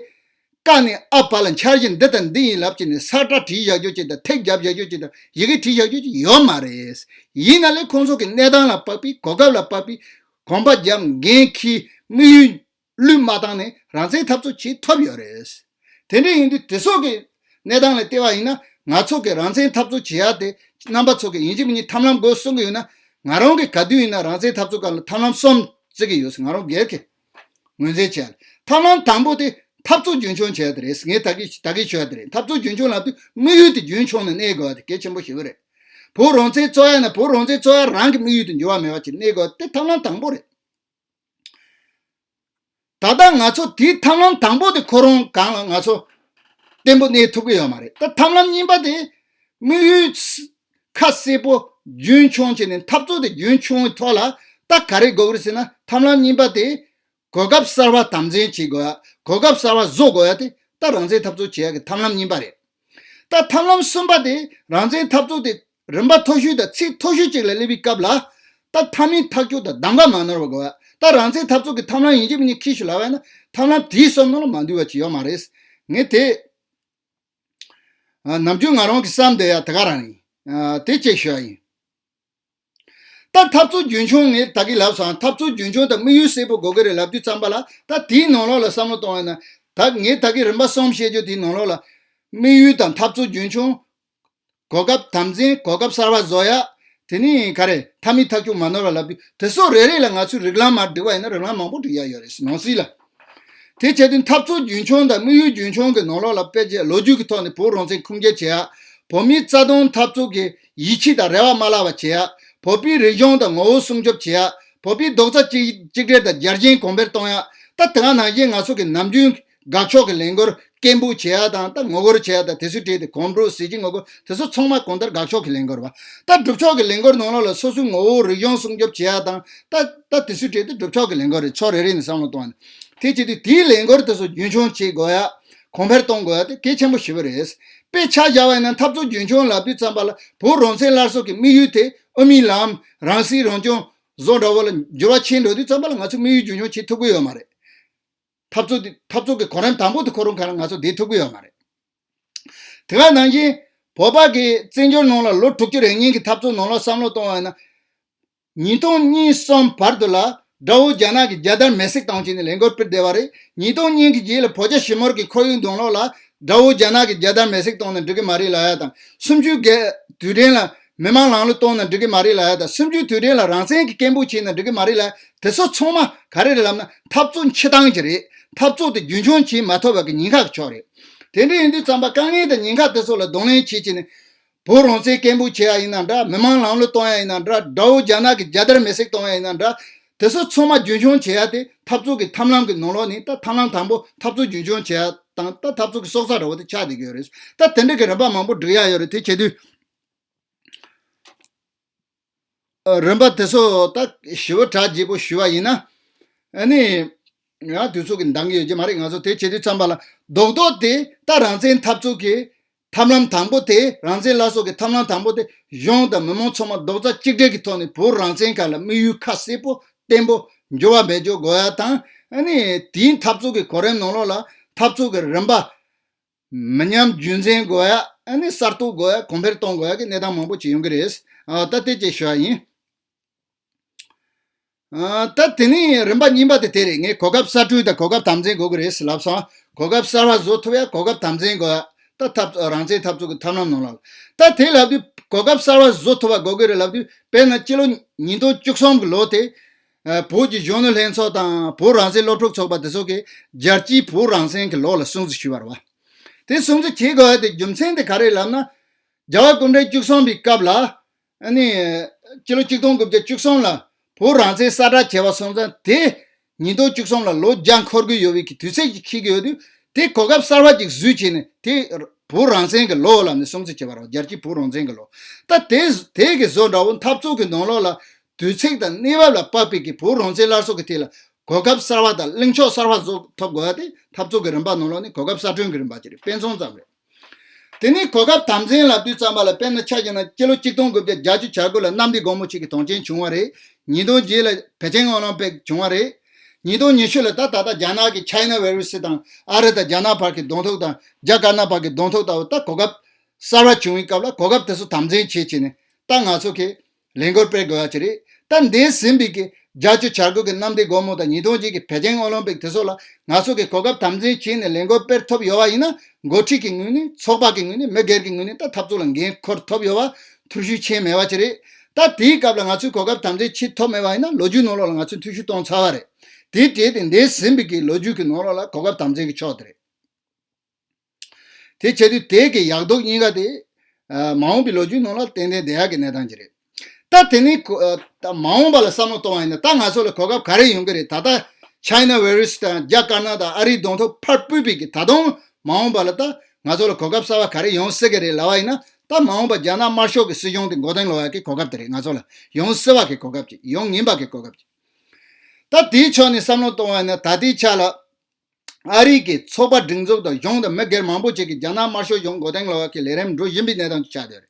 ཀ་ནས་ཨ་བར་ལ་འཆར་གཞི་འདི་དང་འདི་ཡིན་ལབ་ཀྱི་ནས་ས་བཀྲ་བྲིས་བཞག་རྒྱུ་ཅིག་དང་ཐེག་བརྒྱབ་བཞག་རྒྱུ་ཅིག་དང་ཡི་གེ་བྲིས་བཞག་རྒྱུ་ཅིག་ཡོད་མ་རེད། ཡིན་ན་ལས་ཁོང་ཚོ་གི་གནས་སྟངས་ལ་དཔག་པའི་གོ་སྐབས་ལ་དཔག་པའི་གོམ་པ་རྒྱབ་འགན་འཁྱེར་དམིགས་ཡུལ་བློས་མ་བཏང་ནས་རང་བཙན་འཐབ་རྩོད་བྱེད་ཐུབ་ཡོད་རེད། དེ་འདྲ་ཡིན་དུས་དེ་ཚོ་གི་གནས་སྟངས་ལ་བལྟས་པ་ཡིན་ན། ང་ཚོ་གི་རང་བཙན་འཐབ་རྩོད་བྱེད་ཡ་དེ་རྣམ་པ་ཚོ་གི་ཡིན་གཅིག་མིན་གཉིས་ཐབས་ལམ་དགོས་གསུང་གི་ཡོད་ན། ང་རང་གི་ག་དུས་ཡིན་ན་རང་བཙན་འཐབ་རྩོད་སྐབས་ལ་ཐབས་ལམ་གསུམ་བརྩི་གི་ཡོད་ཟེར། ང་རང་སྒེར་གྱི་ངོས་འཛིན་བྱས། ཐབས་ལམ་དང་པོ་དེ་འཐབ་རྩོད་རྒྱུན་འཁྱོངས་བྱས་དེ་རེད། ངས་ད་གིན་ད་གིན་ཞུ་ཡ་དེ་རེད། འཐབ་རྩོད་རྒྱུན་འཁྱོངས་ལབ་དུས་དམིགས་ཡུལ་དེ་རྒྱུན་འཁྱོངས་ནས་གནས་དགོས་པ་དེ་གལ་ཆེན་པོ་ཞེ་པོ་རེད། བོད་རང་བཙན་རྩོད་ཡ་ན་བོད་རང་བཙན་རྩོད་ཡ་རང་གི་དམིགས་ཡུལ་དུ་འགྱུར་བ་མེད་པ་ཅིག་གནས་དགོས་པ་དེ་ཐབས་ལམ་དང་པོ་རེད། ད་ལྟ་ང་ཚོ་དེའི་ཐབས་ལམ་དང་པོ་དེ་ཁོ་རང་སྒང་ལ་ང་ཚོ་བརྟན་པོ་གནས་ཐུབ་ཀྱི་ཡོད་མ་རེད། ད་ཐབས་ལམ་གཉིས་པ་དེ་དམིགས་ཡུལ་ཁ་གསལ་པོ་རྒྱུན་འཁྱོངས་བྱས་ནས་འཐབ་རྩོད་དེ་རྒྱུན་འཁྱོངས་ཀྱི་ཐོག་ལ་ད་ག་རེ་དགོས་ཀྱི་རེད་ཟེར་ན། ཐབས་ལམ་གཉིས་པ་དེ་གོ་སྐབས་གསར་བ་དམ་འཛིན་བྱེད་དགོས་ཡ། གོ་སྐབས་གསར་བ་བཟོ་དགོས་ཡ་དེ་ད་རང་བཙན་འཐབ་རྩོད་བྱེད་ཡ་གི་ཐབས་ལམ་གཉིས་པ་རེད། ད་ཐབས་ལམ་གསུམ་པ་དེ་རང་བཙན་འཐབ་རྩོད་དེ་རིམ་པ་མཐོ་ཤོས་དང་ཚད་མཐོ་ཤོས་ཅིག་ལ་སླེབས་པའི་སྐབས་ལ། ད་མཐའ་མའི་ཐག་གཅོད་དང་གདམ་ག་མ་ནོར་བ་དགོས་ཡ། ད་རང་བཙན་འཐབ་རྩོད་ཀྱི་ཐབས་ལམ་ཡིན་གཅིག་མིན་གཉིས་ཁྱེར་ཤོག་ལབ་པ་ཡིན་ན། ཐབས་ལམ་དེའི་གསུམ་ནང་ལ་མ་འདུས་པ་ཅིག་ཡོད་མ་རེད། ངས་དེ་ཨ་ནམ་རྒྱུན་ང་རང་གི་བསམ་བསྡད་ཡ་དེ་ག་རང་ཡིན། ཨ་དེ་གཅིག་ཞུ་ཡ་ཡིན། ད་འཐབ་རྩོད་རྒྱུན་འཁྱོངས། ངས་ད་གིན་ལབ་སོང་། འཐབ་རྩོད་རྒྱུན་འཁྱོངས་དང་དམིགས་ཡུལ་གསལ་པོ་དགོས་ཀྱི་རེད་ལབ་དུས་ཙམ་པ་ལ། ད་དེའི་ནང་ལོགས་ལ་བསམ་བློ་གཏོང་བ་ཡིན་ན། ད་ངས་ད་གིན་རིམ་པ་གསུམ་བཤད་རྒྱུ་དེའི་ནང་ལོགས་ལ། དམིགས་ཡུལ་དང་འཐབ་རྩོད་རྒྱུན་འཁྱོངས། གོ་སྐབས་དམ་འཛིན། གོ་སྐབས་གསར་བ་བཟོ་ཡ། དེ་ནི་ག་རེ། མཐའ་མའི་ཐག་གཅོད་མ་ནོར་བ་ལབ་དུས་དེ་ཚོ་རེ་རེ་ལ་ང་ཚོས་རིགས་ལམ་མར་བསྒྲིགས་པ་ཡིན་ན་རིགས་ལམ་མང་པོ་བསྒྲིགས་ཡ་ཡོད་རེད་ནང་སྲིད་ལ། དེ་བྱས་དུས་འཐབ་རྩོད་རྒྱུན་འཁྱོངས་དང་དམིགས་ཡུལ་རྒྱུན་འཁྱོངས་ཀྱི་ནང་ལོགས་ལ་དཔེ་ཆ་ལོ་རྒྱུས་ཀྱི་ཐོག་ནས་བོད་རང་བཙན་ཁུངས་སྐྱེལ་བྱེད་ཡ། བོད་མིའི་རྩ་དོན་འཐབ་རྩོད་ཀྱི་ཡིད་ཆེས་དང་རེ་བ་མ་བརླག་པ་བྱེད་ཡ། བོད་པའི་རིག་གཞུང་དང་ངོ་བོ་སྲུང་སྐྱོབ་བྱེད་ཡ། བོད་པའི་རྡོག་རྩ་གཅིག་གཅིག་སྒྲིལ་དང་རྒྱལ་ཞེན་གོང་འཕེལ་གཏོང་ཡ། ད་དེ་ག་ནང་བཞིན་ང་ཚོ་གི་ནམ་རྒྱུན་དགག་ཕྱོགས་ཀྱི་ལས་འགུལ་སྐད་འབོད་བྱེད་ཡ་དང་། ད་ངོ་རྒོལ་བྱེད་ཡ་དང་། དེ་ཚོའི་གྲས་དེ་གོམ་བགྲོད་ཟིལ་གྱིས་ངོ་རྒོལ་དེ་ཚོ་ཚང་མ་གང་ལྟར་དགག་ཕྱོགས་ཀྱི་ལས་འགུལ་རེད་པ། ད་སྒྲུབ་ཕྱོགས་ཀྱི་ལས་འགུལ་ནང་ལོགས་ལ་སོ་སོའི་ངོ་བོ་རིག་གཞུང་སྲུང་སྐྱོབ་བྱེད་ཡ་དང་། ད་ད་དེ་ཚོའི་གྲས་དེ་སྒྲུབ་ཕྱོགས་ཀྱི་ལས་འགུལ་རེད། ཕྱོགས་རེ་རེ་ནས་བསམ་བློ་གཏོང་བ་ཡིན་ན། དེ་བྱེད་དུས་དེའི་ལས་འགུལ་དེ་ཚོ་རྒྱུན་འཁྱོངས་བྱེད་དགོས་ཡ། གོང་འཕེལ་གཏོང་དགོས་ཡ་དེ་གལ་ཆེན་པོ་ཞེ་པོ་རེད། དཔེ་ཆ་བཞག་པ་ཡིན་ན་འཐབ་རྩོད་རྒྱུན་འཁྱོངས་ལབ་དུས་ཙམ་པ་ལ་བོད་རང་བཙན་སླར་གསོ་གི་དམིགས་ཡུལ་དེ་དབུ་མའི་ལམ། རང་སྲིད་རང་སྐྱོང་བཟོ་འདྲ་བོ་ལ་འགྱུར་བ་ཕྱིན་འགྲོ་དུས་ཙམ་པ་ལ་ང་ཚོ་དམིགས་ཡུལ་རྒྱུན་འཁྱོངས་བྱེད་ཐུབ་ཀྱི་ཡོད་མ་རེད། འཐབ་རྩོད་འདི་འཐབ་རྩོད་ཀྱི་གོ་རིམ་དང་པོ་དེ་ཁོ་རང་ག་ལ་ང་ཚོ་བསྡད་ཐུབ་ཀྱི་ཡོད་མ་རེད། དེ་ག་ནང་བཞིན་བོད་པ་གི་བཙན་བྱོལ་ནང་ལ་ལོ་དྲུག་ཅུ་རེ་གཉིས་ཀྱི་འཐབ་རྩོད་ནང་ལ་བསམ་བློ་གཏོང་བ་ཡིན་ན། ཉིས་སྟོང་གཉིས་གསུམ་བར་དུ་ལ་དགྲ་བོ་རྒྱ་ནག་གི་རྒྱལ་དར་མེ་བསྲེགས་བཏང་བྱས་ནས་ལས་འགུལ་སྤེལ་བསྡད་པ་རེད། ཉིས་སྟོང་གཉིས་ཀྱི་རྗེས་ལ་བོད་རྒྱ་ཞི་མོལ་གྱི་ཁོར་ཡུག་ནང་ལོགས་ལ་དགྲ་བོ་རྒྱ་ནག་གི་རྒྱལ་དར་མེ་བསྲེགས་བཏང་ན་འགྲིག་གི་མ་རེད་ལབ་ཡ་དང་། གསུམ་བཅུའི་དུས་དྲན་ལ་མི་མང་ལམ་ལུགས་གཏོང་ན་འགྲིག་གི་མ་རེད་ལབ་ཡ་དང་། གསུམ་བཅུའི་དུས་དྲན་ལ་རང་བཙན་གྱི་སྐད་འབོད་བྱས་ན་འགྲིག་གི་མ་རེད་ལབ་ཡ། དེ་ཚོ་ཚང་མ་ག་རེ་རེད་ལབ་ན་འཐབ་རྩོད་འཆི་སྟངས་ཀྱི་རེད། འཐབ་རྩོད་དེ་རྒྱུན་འཁྱོངས་བྱེད་མ་ཐུབ་པ་གི་ཉེན་ཁ་གི་ཕྱོགས་རེད། དེ་འདྲ་ཡིན་དུས་ཙམ་པ་དཀའ་ངལ་དང་ཉེན་ཁ་དེ་ཚོ་ལ་གདོང་ལེན་བྱེད་བྱས་ནས། བོད་རང་བཙན་སྐད་འབོད་བྱེད་ཡ་ཡིན་ན་འདྲ། མི་མང་ལམ་ལུགས་གཏོང་ཡ་ཡིན་ན་འདྲ། དགྲ་བོ་རྒྱ་ནག་གི་རྒྱལ་དར་མེ་སྲེག་གཏོང་ཡ་ཡིན་ན་འདྲ། དེ་ཚོ་ཚང་མ་རྒྱུན་འཁྱོངས་བྱེད་ཡ་དེ་འཐབ་རྩོད་ཀྱི་ཐབས་ལམ་གྱི་ནང་ལོགས་ནས། ད་ཐབས་ལམ་དང་པོ་འཐབ་རྩོད་རྒྱུན་འཁྱོངས་བྱེད་ཡ་དང་། ད་འཐབ་རྩོད་ཀྱི་སྲོག་རྩ་འདྲ་བོ་དེ་ཆགས་བསྡད་ཀྱི་ཡོད་རེད། ད་དེ་འདྲ་གི་རིམ་པ་མང་པོ་སྒྲིག་ཡ་ཡོད་རེད། དེ་བྱེད་དུས། ཨ། རིམ་པ་དེ་ཚོ་ད་ཞིབ་པོ་གྲ་རྒྱས་པོ་ཞུས་པ་ཡིན་ན། ཨ་ནི་ང་དུས་ཚོད་ཀྱིས་འདང་གི་ཡོད་ཀྱི་མ་རེད། ང་ཚོ་དེ་བྱེད་དུས་ཙམ་པ་ལ་རྡོག་རྡོག་དེ་ད་རང་བཙན་འཐབ་རྩོད་ཀྱི་ཐབས་ལམ་དང་པོ་དེ། རང་བཙན་སླར་གསོ་གི་ཐབས་ལམ་དང་པོ་དེ། གཞུང་དང་མི་མང་ཚང་མ་རྡོག་རྩ་གཅིག་སྒྲིལ་གྱི་ཐོག་ནས་བོད་རང་བཙན་སྒང་ལ་དམིགས་ཡུལ་ཁ་གསལ་པོ་བརྟན་པོ་འགྱུར་བ་མེད་འགྱུར་དགོས་ཡ་དང་། ཨ་ནི་དེའི་འཐབ་རྩོད་ཀྱི་གོ་རིམ་ནང་ལོགས་ལ་འཐབ་རྩོད་ཀྱི་རིམ་པ་མི་ཉམས་རྒྱུན་འཛིན་དགོས་ཡ། ཨ་ནི་གསར་གཏོད་དགོས་ཡ། གོང་འཕེལ་གཏོང་དགོས་ཡ་གི་གནས་སྟངས་མང་པོ་ཅིག་ཡོང་གི་རེད། ཨ། ད་དེ་ཅིག་ཞུ་ཡ་ཡིན། ཨ། ད་དེ་ནས་རིམ་པ་གཉིས་པ་དེ་དེ་རེད། ངས་གོ་སྐབས་གསར་སྐྲུན་དང་གོ་སྐབས་དམ་འཛིན་དགོས་ཀྱི་རེད་ཟེར་ལབ་སོང་། གོ་སྐབས་གསར་པ་བཟོ་ཐུབ་ཡ། གོ་སྐབས་དམ་འཛིན་དགོས་ཡ། ད་འཐབ་རང་བཙན་འཐབ་རྩོད་ཀྱི་ཐབས་ལམ་ནང་ལ། ད་དེ་ལབ་དུས་གོ་སྐབས་གསར་པ་བཟོ་ཐུབ་པ་དགོས་ཀྱི་རེད་ལབ་དུས། དཔེར་ན་སྤྱི་ལོ་ཉིས་སྟོང་བཅུ་གསུམ་གྱི་ལོ་དེ། ཨ། བོད་ཀྱི་གཞོན་ནུ་ལྷན་ཚོགས་དང་བོད་རང་བཙན་སློབ་ཕྲུག་ཚོགས་པ་དེ་ཚོ་གིས་རྒྱལ་སྤྱིའི་བོད་རང་བཙན་གྱི་ལོ་ལ་སྲུང་བརྩི་ཞུས་པ་རེད་བ། དེ་སྲུང་བརྩི་བྱེད་དགོས་ཡ་དེ་རྒྱུ་མཚན་དེ་ག་རེ་ལབ་ན། རྒྱལ་བ་སྐུ་ཕྲེང་བཅུ་གསུམ་པའི་སྐབས་ལ། ཨ་ནི་སྤྱི་ལོ་ཆིག་སྟོང་དགུ་བརྒྱ་བཅུ་གསུམ་ལ་བོད་རང་བཙན་གསལ་བསྒྲགས་བྱས་པ་སོང་ཙང་། དེ་ཉིས་སྟོང་བཅུ་གསུམ་ལ་ལོ་བརྒྱ་འཁོར་གྱི་ཡོད་པའི་གི་དུས་ཚིགས་ཅིག་འཁེལ་གྱི་ཡོད་དུས། དེ་གོ་སྐབས་གསར་པ་ཅིག་བཟོས་བྱས་ནས། དེ་བོད་རང་བཙན་གྱི་ལོ་ལབ་ནས་སྲུང་བརྩི་བྱས་པ་རེད། རྒྱལ་སྤྱིའི་བོད་རང་བཙན་གྱི་ལོ། ད་དེ་དེ་གི་བཟོ་འདྲ་བོ་འཐབ་རྩོད་ཀྱི་ནང་ལོགས་ལ་དུས་ཚིགས་དང་གནས་བབ་ལ་དཔག་པའི་གི་བོད་རང་བཙན་སླར་གསོ་གི་ཐད་ལ་གོ་སྐབས་གསར་པ་དང་གླེང་ཕྱོགས་གསར་པ་བཟོ་ཐུབ་དགོས་ཡ་དེ་འཐབ་རྩོད་ཀྱི་རིམ་པ་ནང་ལོགས་ནས་གོ་སྐབས་གསར་སྐྲུན་གྱི་རིམ་པ་ཅིག་རེད། དཔེ་མཚོན་ཙམ་རེད། དེ་ནས་གོ་སྐབས་དམ་འཛིན་ལབ་དུས་ཙམ་པ་ལ། དཔེར་ན་ཆ་བཞག་ན་སྤྱི་ལོ་ཆིག་སྟོང་དགུ་བརྒྱ་བརྒྱད་ཅུ་གྱ་དགུ་ལ་གནམ་བདེ་སྒོ་མོ་ཆེ་གི་དོན་རྐྱེན་བྱུང་བ་རེད། ཉིས་སྟོང་བརྒྱད་ལ་པེ་ཅིང་ཨོ་ལིམ་པིག་བྱུང་བ་རེད། ཉིས་སྟོང་ཉི་ཤུ་ལ་ད་ད་ལྟ་རྒྱ་ནག་གི་ཆའི་ན་ཝའི་རུ་སི་དང་། ཨ་རི་དང་རྒྱ་ནག་བར་གྱི་གདོང་ཐུག་དང་། རྒྱ་དཀར་ནག་བར་གྱི་གདོང་ཐུག་ལྟ་བུ། ད་གོ་སྐབས་གསར་པ་བྱུང་བའི་སྐབས་ལ་གོ་སྐབས་དེ་ཚོ་དམ་འཛིན་བྱེད་བྱས་ནས། ད་ང་ཚོ་གི་ལས་འགུལ་སྤེལ་དགོས་ཡ་ཅིག་རེད། ད་འདས་ཟིན་པའི་གི་བརྒྱད་ཅུ་གྱ་དགུ་གི་གནམ་བདེ་སྒོ་མོ་དང་། ཉིས་སྟོང་བརྒྱད་ཀྱི་པེ་ཅིང་ཨོ་ལིམ་པིག་དེ་ཚོ་ལ་ང་ཚོ་གི་གོ་སྐབས་དམ་འཛིན་བྱས་ནས་ལས་འགུལ་སྤེལ་ཐུབ་ཡོད་པ་ཡིན་ན། འགོ་ཁྲིད་ཀྱི་ངོས་ནས། ཚོགས་པ་གི་ངོས་ནས། མི་སྒེར་གྱི་ངོས་ནས། ད་འཐབ་རྩོད་ལ་འགན་འཁུར་ཐུབ་ཡོད་པ་ཐུགས་ཞུ་ཆེན་མེད་པ་ཅིག་རེད། ད་དེའི་སྐབས་ལ་ང་ཚོས་གོ་སྐབས་དམ་འཛིན་བྱེད་ཐུབ་མེད་པ་ཡིན་ན། ལོ་རྒྱུས་ནང་ལོགས་ལ་ང་ཚོས་འཐུས་ཤོར་བཏང་ཚར་བ་རེད། དེ་བྲལ་ཏེ་འདས་ཟིན་པའི་གི་ལོ་རྒྱུས་ཀྱི་ནང་ལོགས་ལ་གོ་སྐབས་དམ་འཛིན་གྱི་ཕྱོགས་དེ་རེད། དེ་བྱེད་དུས་དེ་གི་ཡག་སྡུག་གཉིས་ཀ་དེ། ཨ། མ་འོངས་པའི་ལོ་རྒྱུས་ནང་ལ་ཏན་ཏན་བསྡད་ཡག་གི་གནས་སྟངས་ཅིག་རེད། ད་དེ་ནས་ཁོ། ཨ། ད་མ་འོངས་པ་ལ་བསམ་བློ་གཏོང་བ་ཡིན་ན། ད་ང་ཚོ་ལ་གོ་སྐབས་ག་རེ་ཡོང་གི་རེད། ད་ལྟ་ཆའི་ན་ཝའི་རུ་སི་དང་རྒྱ་དཀར་ནག་དང་ཨ་རིའི་གདོང་ཐུག་ཕར་བུད་པའི་གི། ད་དུང་མ་འོངས་པ་ལ་ད་ང་ཚོ་ལ་གོ་སྐབས་གསར་པ་ག་རེ་ཡོང་སྲིད་ཀྱི་རེད་ལབ་པ་ཡིན་ན། ད་མ་འོངས་པ་རྒྱ་ནག་དམར་ཤོག་གི་སྲིད་གཞུང་དེ་མགོ་རྟིང་སློག་ཡག་གི་གོ་སྐབས་དེ་རེད། ང་ཚོ་ལ་ཡོང་སྲིད་པ་གི་གོ་སྐབས་ཅིག། ཡོང་ཉན་པ་གི་གོ་སྐབས་ཅིག། ད་དེའི་ཕྱོགས་ནས་བསམ་བློ་གཏོང་བ་ཡིན་ན། ད་ལྟའི་ཆ་ལ་ཨ་རི་གི་ཚོགས་པ་སྒྲིག་འཛུགས་དང་གཞུང་དང་མི་སྒེར་མང་པོ་ཅིག་གིས་རྒྱ་ནག་དམར་ཤོག་གཞུང་མགོ་རྟིང་སློག་ཡག་གི་ལས་རིམ་འགྲོ་བཞིན་པའི་གནས་སྟངས་ཅིག་ཆགས་བསྡད་ཡོད་རེད།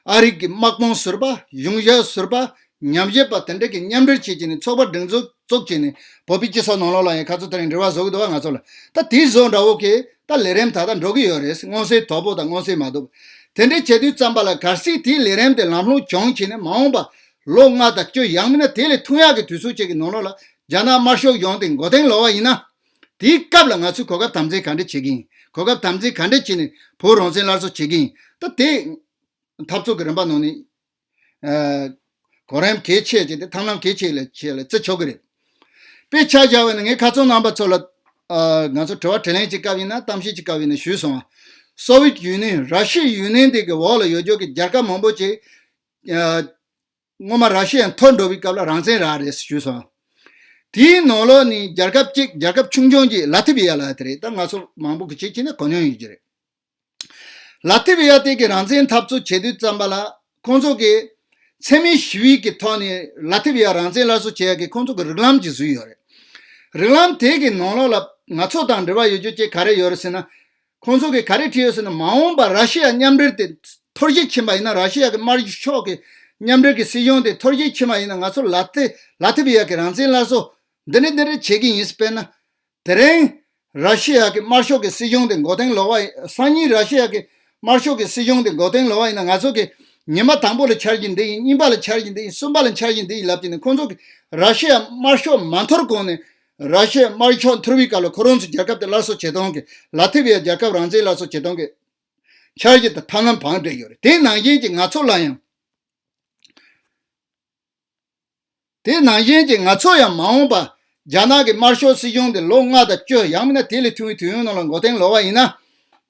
ཨ་རི་གི་དམག་དཔུང་ཟུར་པ། གཞུང་ཞབས་ཟུར་པ། ཉམས་ཞིབ་པ་དེ་འདྲ་གི་མཉམ་འབྲེལ་བྱེད་བྱས་ནས། ཚོགས་པ་སྒྲིག་འཛུགས་བཙུགས་བྱས་ནས། བོད་པའི་སྤྱི་ཚོགས་ནང་ལོགས་ལ་ཡང་ཁ་ཚོ་དེ་རིང་འབྲེལ་བ་བཟོ་གི་འདུག་བ། ང་ཚོ་ལ། ད་དེའི་བཟོ་འདྲ་བོ་གི་ད་ལས་རིམ་ད་ལྟ་འགྲོ་གི་ཡོད་རེད། མངོན་གསལ་དོད་པོ་དང་མངོན་གསལ་མ་དོད་པོ། དེ་འདྲ་བྱེད་དུས་ཙམ་པ་ལ། གལ་སྲིད་དེའི་ལས་རིམ་དེ་ལམ་ལྷོང་བྱུང་བྱས་ནས། མ་འོངས་པ་ལོ་ལྔ་དང་བཅུ། ཡང་མིན་ན་དེ་ལས་ཐུང་ཡག་གི་དུས་ཚོད་ཅིག་གི་ནང་ལོགས་ལ་རྒྱ་ནག་དམར་ཤོག་གཞུང་དེ་མགོ་རྟིང་སློག་པ་ཡིན་ན། དེའི་སྐབས་ལ་ང་ཚོས་གོ་སྐབས་དམ་འཛིན་ག་འདྲ་བྱེད་ཀྱི་ཡིན། གོ་སྐབས་དམ་འཛིན་ག་འདྲ་བྱས་ནས་བོད་རང་བཙན་སླར་གསོ་བྱེད་ཀྱི་ཡིན། ད་དེ་འཐབ་རྩོད་ཀྱི་རིམ་པ་ནང་ནས། ཨ། གོ་རིམ་གལ་ཆེ་ཅིག་དེ། ཐབས་ལམ་གལ་ཆེ་ལ་ཆེ་ལ་བརྩི་ཆོག་གི་རེད། དཔེ་ཆ་བཞག་པ་ན། ངས་ཁ་སང་རྣམ་པ་ཚོ་ལ། ཨ། ང་ཚོ་དྲི་བ་དྲིས་ལན་གྱི་སྐབས་ཡིན་ན། གཏམ་བཤད་ཀྱི་སྐབས་ཡིན་ན་ཞུས་སོང་བ། སོ་ཝི་ཡེ་ཡུ་ནི་ཡན། ར་ཤི་ཡའི་ཡུན་ནན་དེ་གི་འོག་ལ་ཡོད་རྒྱུ་གི་རྒྱལ་ཁབ་མང་པོ་ཅིག། ཨ། སྔོན་མ་ར་ཤི་ཡ་འཐོར་འགྲོ་བའི་སྐབས་ལ་རང་བཙན་རག་རེད་ཞུས་སོང་། དེའི་ནང་ལོགས་ནས་རྒྱལ་ཁབ་གཅིག། རྒྱལ་ཁབ་ཆུང་ཆུང་གཅིག། ལ་ཐི་བི་ཡ་ལབ་དེ་རེད། ད་ང་ཚོ་མང་པོ་གིས་ཅིག་བྱས་ན་གོ་མྱོང་ཡོད་ཀྱི་རེད། ལ་ཐི་བི་ཡ་དེ་གི་རང་བཙན་འཐབ་རྩོད་བྱེད་དུས་ཙམ་པ་ལ། ཁོང་ཚོ་གིས་འཚེ་མེད་ཞི་བའི་གི་ཐོག་ནས་ལ་ཐི་བི་ཡ་རང་བཙན་སླར་གསོ་བྱེད་ཡ་གི་ཁོང་ཚོ་གི་རིགས་ལམ་ཅིག་བཟོས་ཡོད་རེད། རིགས་ལམ་དེ་གི་ནང་ལོགས་ལ་ང་ཚོ་དང་འབྲེལ་བ་ཡོད་རྒྱུ་ཅིག་ག་རེ་ཡོད་རེད་ཟེར་ན། ཁོང་ཚོ་གིས་ག་རེ་བྲིས་ཡོད་ཟེར་ན། མ་འོངས་པ་ར་ཤི་ཡ་མཉམ་འབྲེལ་དེ་འཐོར་ཞིག་ཕྱིན་པ་ཡིན་ན། ར་ཤི་ཡ་གི་དམར་ཤོག་གི་མཉམ་འབྲེལ་གི་སྲིད་གཞུང་དེ་འཐོར་ཞིག་ཕྱིན་པ་ཡིན་ན། ང་ཚོ་ལ་ཐི་ལ་ཐི་བི་ཡ་གི་རང་བཙན་སླར་གསོ་འདི་འདྲ་འདི་འདྲ་བྱེད་ཀྱི་ཡིན། དཔེར་ན། དེ་རིང་ར་ཤི་ཡ་གི་དམར་ཤོག་གི་སྲིད་གཞུང་དེ་མགོ་རྟིང་སློག་པ་ཡིན། སང་ཉིན་ར་ཤི་ཡ་གི་དམར་ཤོག་གི་སྲིད་གཞུང་དེ་མགོ་རྟིང་སློག་པ་ཡིན་ན། ང་ཚོ་གི་ཉི་མ་དང་པོ་ལ་འཆར་གཞི་འདི་ཡིན། གཉིས་པ་ལ་འཆར་གཞི་འདི་ཡིན། གསུམ་པ་ལ་འཆར་གཞི་འདི་ཡིན་ལབ་བྱས་ནས། ཁོང་ཚོ་གི་ར་ཤི་ཡ་དམར་ཤོག་མ་འཐོར་གོང་ནས། ར་ཤི་ཡ་དམར་ཤོག་འཐོར་བའི་སྐབས་ལ་ཁོ་རང་ཚོ་རྒྱལ་ཁབ་དེ་སླར་གསོ་བྱེད་སྟངས་ཀྱི། ལ་ཐི་བི་ཡ་རྒྱལ་ཁབ་རང་བཙན་སླར་གསོ་བྱེད་སྟངས་ཀྱི་འཆར་གཞི་དང་ཐབས་ལམ་བང་བསྒྲིགས་ཡོད་རེད། དེ་ནང་བཞིན་གྱི་ང་ཚོ་ལ་ཡང་། དེ་ནང་བཞིན་གྱི་ང་ཚོ་ཡང་མ་འོངས་པ་རྒྱ་ནག་གི་དམར་ཤོག་སྲིད་གཞུང་དེ་ལོ་ལྔ་དང་བཅུ། ཡང་མིན་ན་དེ་ལས་ཐུང་བའི་དུས་ཡུན་ནང་ལ་མགོ་རྟིང་སློག་པ་ཡིན་ན།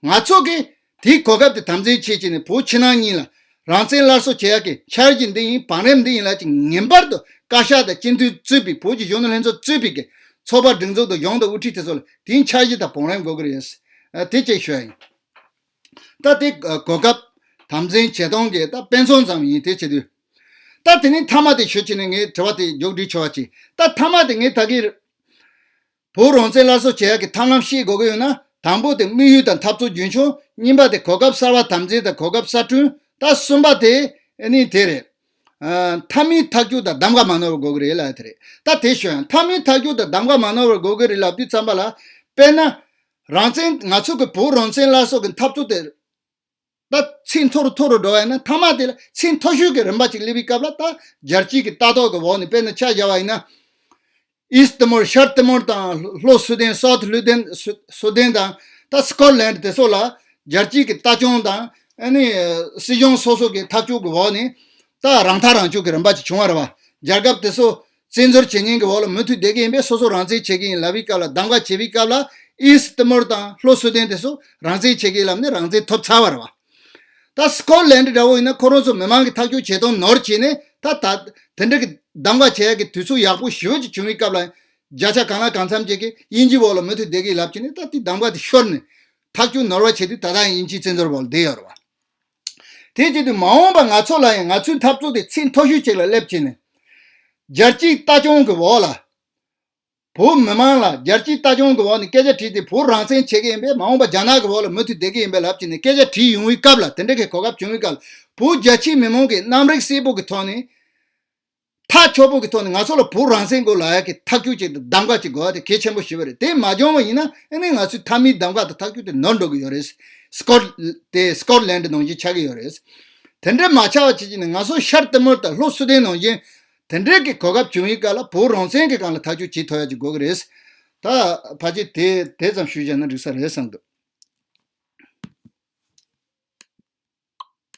ང་ཚོ་གིས་དེའི་གོ་སྐབས་དེ་དམ་འཛིན་བྱེད་བྱས་ནས། བོད་ཕྱི་ནང་གཉིས་ལ་ རང་བཙན་སླར་གསོ་བྱེད་ཡག་གི་འཆར་གཞི་འདི་ཡིན། བང་རིམ་འདི་ཡིན་ལབ་ཅིག་ངེས་པར་དུ་བཀའ་ཤག་དང་སྤྱི་འཐུས་གཙོས་པའི་བོད་ཀྱི་གཞོན་ནུ་ལྷན་ཚོགས་གཙོས་པའི་གི་ཚོགས་པ་སྒྲིག་འཛུགས་དང་གཞུང་དང་དབུ་ཁྲིད་དེ་ཚོ་ལ་དེའི་འཆར་གཞི་དང་བང་རིམ་དགོས་ཀྱི་རེད། ཨ། དེ་གཅིག་ཞུ་ཡ་ཡིན། ད་དེ་གོ་སྐབས་དམ་འཛིན་བྱེད་སྟངས་ཀྱི་ད་དཔེ་མཚོན་ཙམ་ཡིན། དེ་བྱེད་དུས། ད་དེ་ནས་མཐའ་མ་དེ་ཞུ་བྱས་ནས་ངས་དྲི་བ་དེ་མཇུག་སྒྲིལ་ཆོག་པ་བྱེད། ད་མཐའ་མ་དེ་ངས་ད་གིན་བོད་རང་བཙན་སླར་གསོ་བྱེད་ཡག་གི་ཐབས་ལམ་ཤེས་དགོས་ཀྱི་ཡོད་ན། དང་པོ་དེ་དམིགས་ཡུལ་དང་འཐབ་རྩོད་རྒྱུན་འཁྱོངས། གཉིས་པ་དེ་གོ་སྐབས་གསར་པ་དམ་འཛིན་དང་གོ་སྐབས་གསར་སྐྲུན། ད་གསུམ་པ་དེ་ཨ་ནི་དེ་རེད། ཨ། མཐའ་མའི་ཐག་གཅོད་དང་གདམ་ག་མ་ནོར་བ་དགོས་ཀྱི་རེད་ལབ་དེ་རེད། ད་དེ་ཞུ་ཡང་མཐའ་མའི་ཐག་གཅོད་དང་གདམ་ག་མ་ནོར་བ་དགོས་ཀྱི་རེད་ལབ་དུས་ཙམ་པ་ལ། དཔེར་ན། རང་བཙན། ང་ཚོ་གི་བོད་རང་བཙན་སླར་གསོ་གི་འཐབ་རྩོད་དེ། ད་ཚད་མཐོ་རུ་མཐོ་རུ་འགྲོ་བ་ཡིན་ན། མཐའ་མ་དེ་ལ་ཚད་མཐོ་ཤོས་ཀྱི་རིམ་པ་ཅིག་སླེབས་པའི་སྐབས་ལ། ད་རྒྱལ་སྤྱིའི་གི་ལྟ་རྟོག་གི་འོག་ནས། དཔེར་ན་ཆ་བཞག་པ་ཡིན་ན། ཨིསྟ་ཏི་མོར། ཤར་ཏི་མོར་དང་། ལྷོ་སུ་དན། སའུཐ་ལུ་དན། སུ། སུ་དན་དང་། ད་སི་ཀོཊ་ལེནཌ་དེ་སོགས་ལ་རྒྱལ་སྤྱིའི་གི་ལྟ་སྐྱོང་དང་། ཨ་ནི་སྲིད་གཞུང་སོ་སོ་གི་ཐག་གཅོད་ཀྱི་འོག་ནས། ད་རང་ཐག་རང་གཅོད་ཀྱི་རིམ་པ་ཅིག་བྱུང་བ་རེད་བ། རྒྱལ་ཁབ་དེ་ཚོ་བཙན་འཛུལ་བྱེད་མཁན་གྱི་འོག་ལ་མུ་མཐུད་བསྡད་ཀྱི་ཡིན་པས། སོ་སོ་རང་བཙན་བྱེད་ཀྱི་ཡིན་ལབ་པའི་སྐབས་ལ། གདམ་ག་བྱེད་པའི་སྐབས་ལ་ཨིསྟ་ཏི་མོར་དང་ལྷོ་སུ་དན་དེ་ཚོ་རང་བཙན་བྱེད་ཀྱི་ཡིན་ལབ་ནས་རང་བཙན་ཐོབ་ཚར་བ་རེད་བ། ད་སི་ཀོཊ་ལེནཌ་འདྲ་བོ་ཡིན་ན། ཁོ་རང་ཚོ་མི་མང་གི་ཐག་གཅོད་བྱེད་སྟངས་ནོར་བྱས་ནས། ད་ད་དེ་འདྲ་གི་གདམ་ག་བྱེད་ཡག་གི་དུས་ཚོད་ཡག་པོ་ཞེ་པོ་ཅིག་བྱུང་བའི་སྐབས་ལ། བརྒྱ་ཆ་གང་ལ་གང་འཚམ་ཅིག་གིས་དབྱིན་ཇིའི་འོག་ལ་མུ་མཐུད་བསྡད་ཀྱི་ཡིན་ལབ་བྱས་ནས། ད་དེ་གདམ་ག་དེ་ཤོར་ནས་ཐག་གཅོད་ནོར་བ་བྱེད་དུས། ད་ལྟ་དབྱིན་ཇིའི་བཙན་འཛུལ་འོག་ལ་བསྡད་ཡོད་རེད་བ། དེ་བྱེད་དུས་མ་འོངས་པ་ང་ཚོ་ལ་ཡང་ང་ཚོའི་འཐབ་རྩོད་དེ་ཚད་མཐོ་ཤོས་ཅིག་ལ་སླེབས་བྱས་ནས། རྒྱལ་སྤྱིའི་ལྟ་སྐྱོང་གི་འོག་ལ། བོད་མི་མང་ལ་རྒྱལ་སྤྱིའི་ལྟ་སྐྱོང་གི་འོག་ནས་སྐད་ཆ་དྲིས་ཏེ། བོད་རང་བཙན་བྱེད་ཀྱི་ཡིན་པས། མ་འོངས་པ་རྒྱ་ནག་གི་འོག་ལ་མུ་མཐུད་བསྡད་ཀྱི་ཡིན་པས་ལབ་བྱས་ནས་སྐད་ཆ་དྲིས་ཡོང་བའི་སྐབས་ལ། དེ་འདྲ་གི་གོ་སྐབས་བྱུང་བའི་སྐབས་ལ། བོད་རྒྱ་ཆེའི་མི་མང་གིས་རྣམ་རིག་གསལ་པོ་གི་ཐོག་ནས། ཐག་ཆོད་པོ་གི་ཐོག་ནས་ང་ཚོ་ལ་བོད་རང་བཙན་དགོས་ལབ་ཡག་གི་ཐག་གཅོད་ཅིག་དང་གདམ་ག་ཅིག་དགོས་པ་དེ་གལ་ཆེན་པོ་ཞིག་རེད། དེ་མ་བྱུང་བ་ཡིན་ན། ཨ་ནི་ང་ཚོའི་མཐའ་མའི་གདམ་ག་དང་ཐག་གཅོད་དེ་ནོར་འགྲོ་གི་ཡོད་རེད། སི་ཀོཊ། དེ་སི་ཀོཊ་ལེནཌ་ནང་བཞིན་ཆགས་ཀྱི་ཡོད་རེད། དེ་འདྲ་མ་ཆགས་པ་བྱེད་ཀྱི་ནི། ང་ཚོ་ཤར་ཏི་མོར་དང་ལྷོ་སུ་དན་ནང་བཞིན་དེ་འདྲའི་གི་གོ་སྐབས་བྱུང་བའི་སྐབས་ལ། བོད་རང་བཙན་གྱི་སྒང་ལ་ཐག་གཅོད་བྱེད་ཐུབ་ཡག་ཅིག་དགོས་ཀྱི་རེད། ད་ཕལ་ཆེར་དེ་དེ་ཙམ་ཞུས་བཞག་ན་འགྲིག་ས་རེད་བསམ་འདུག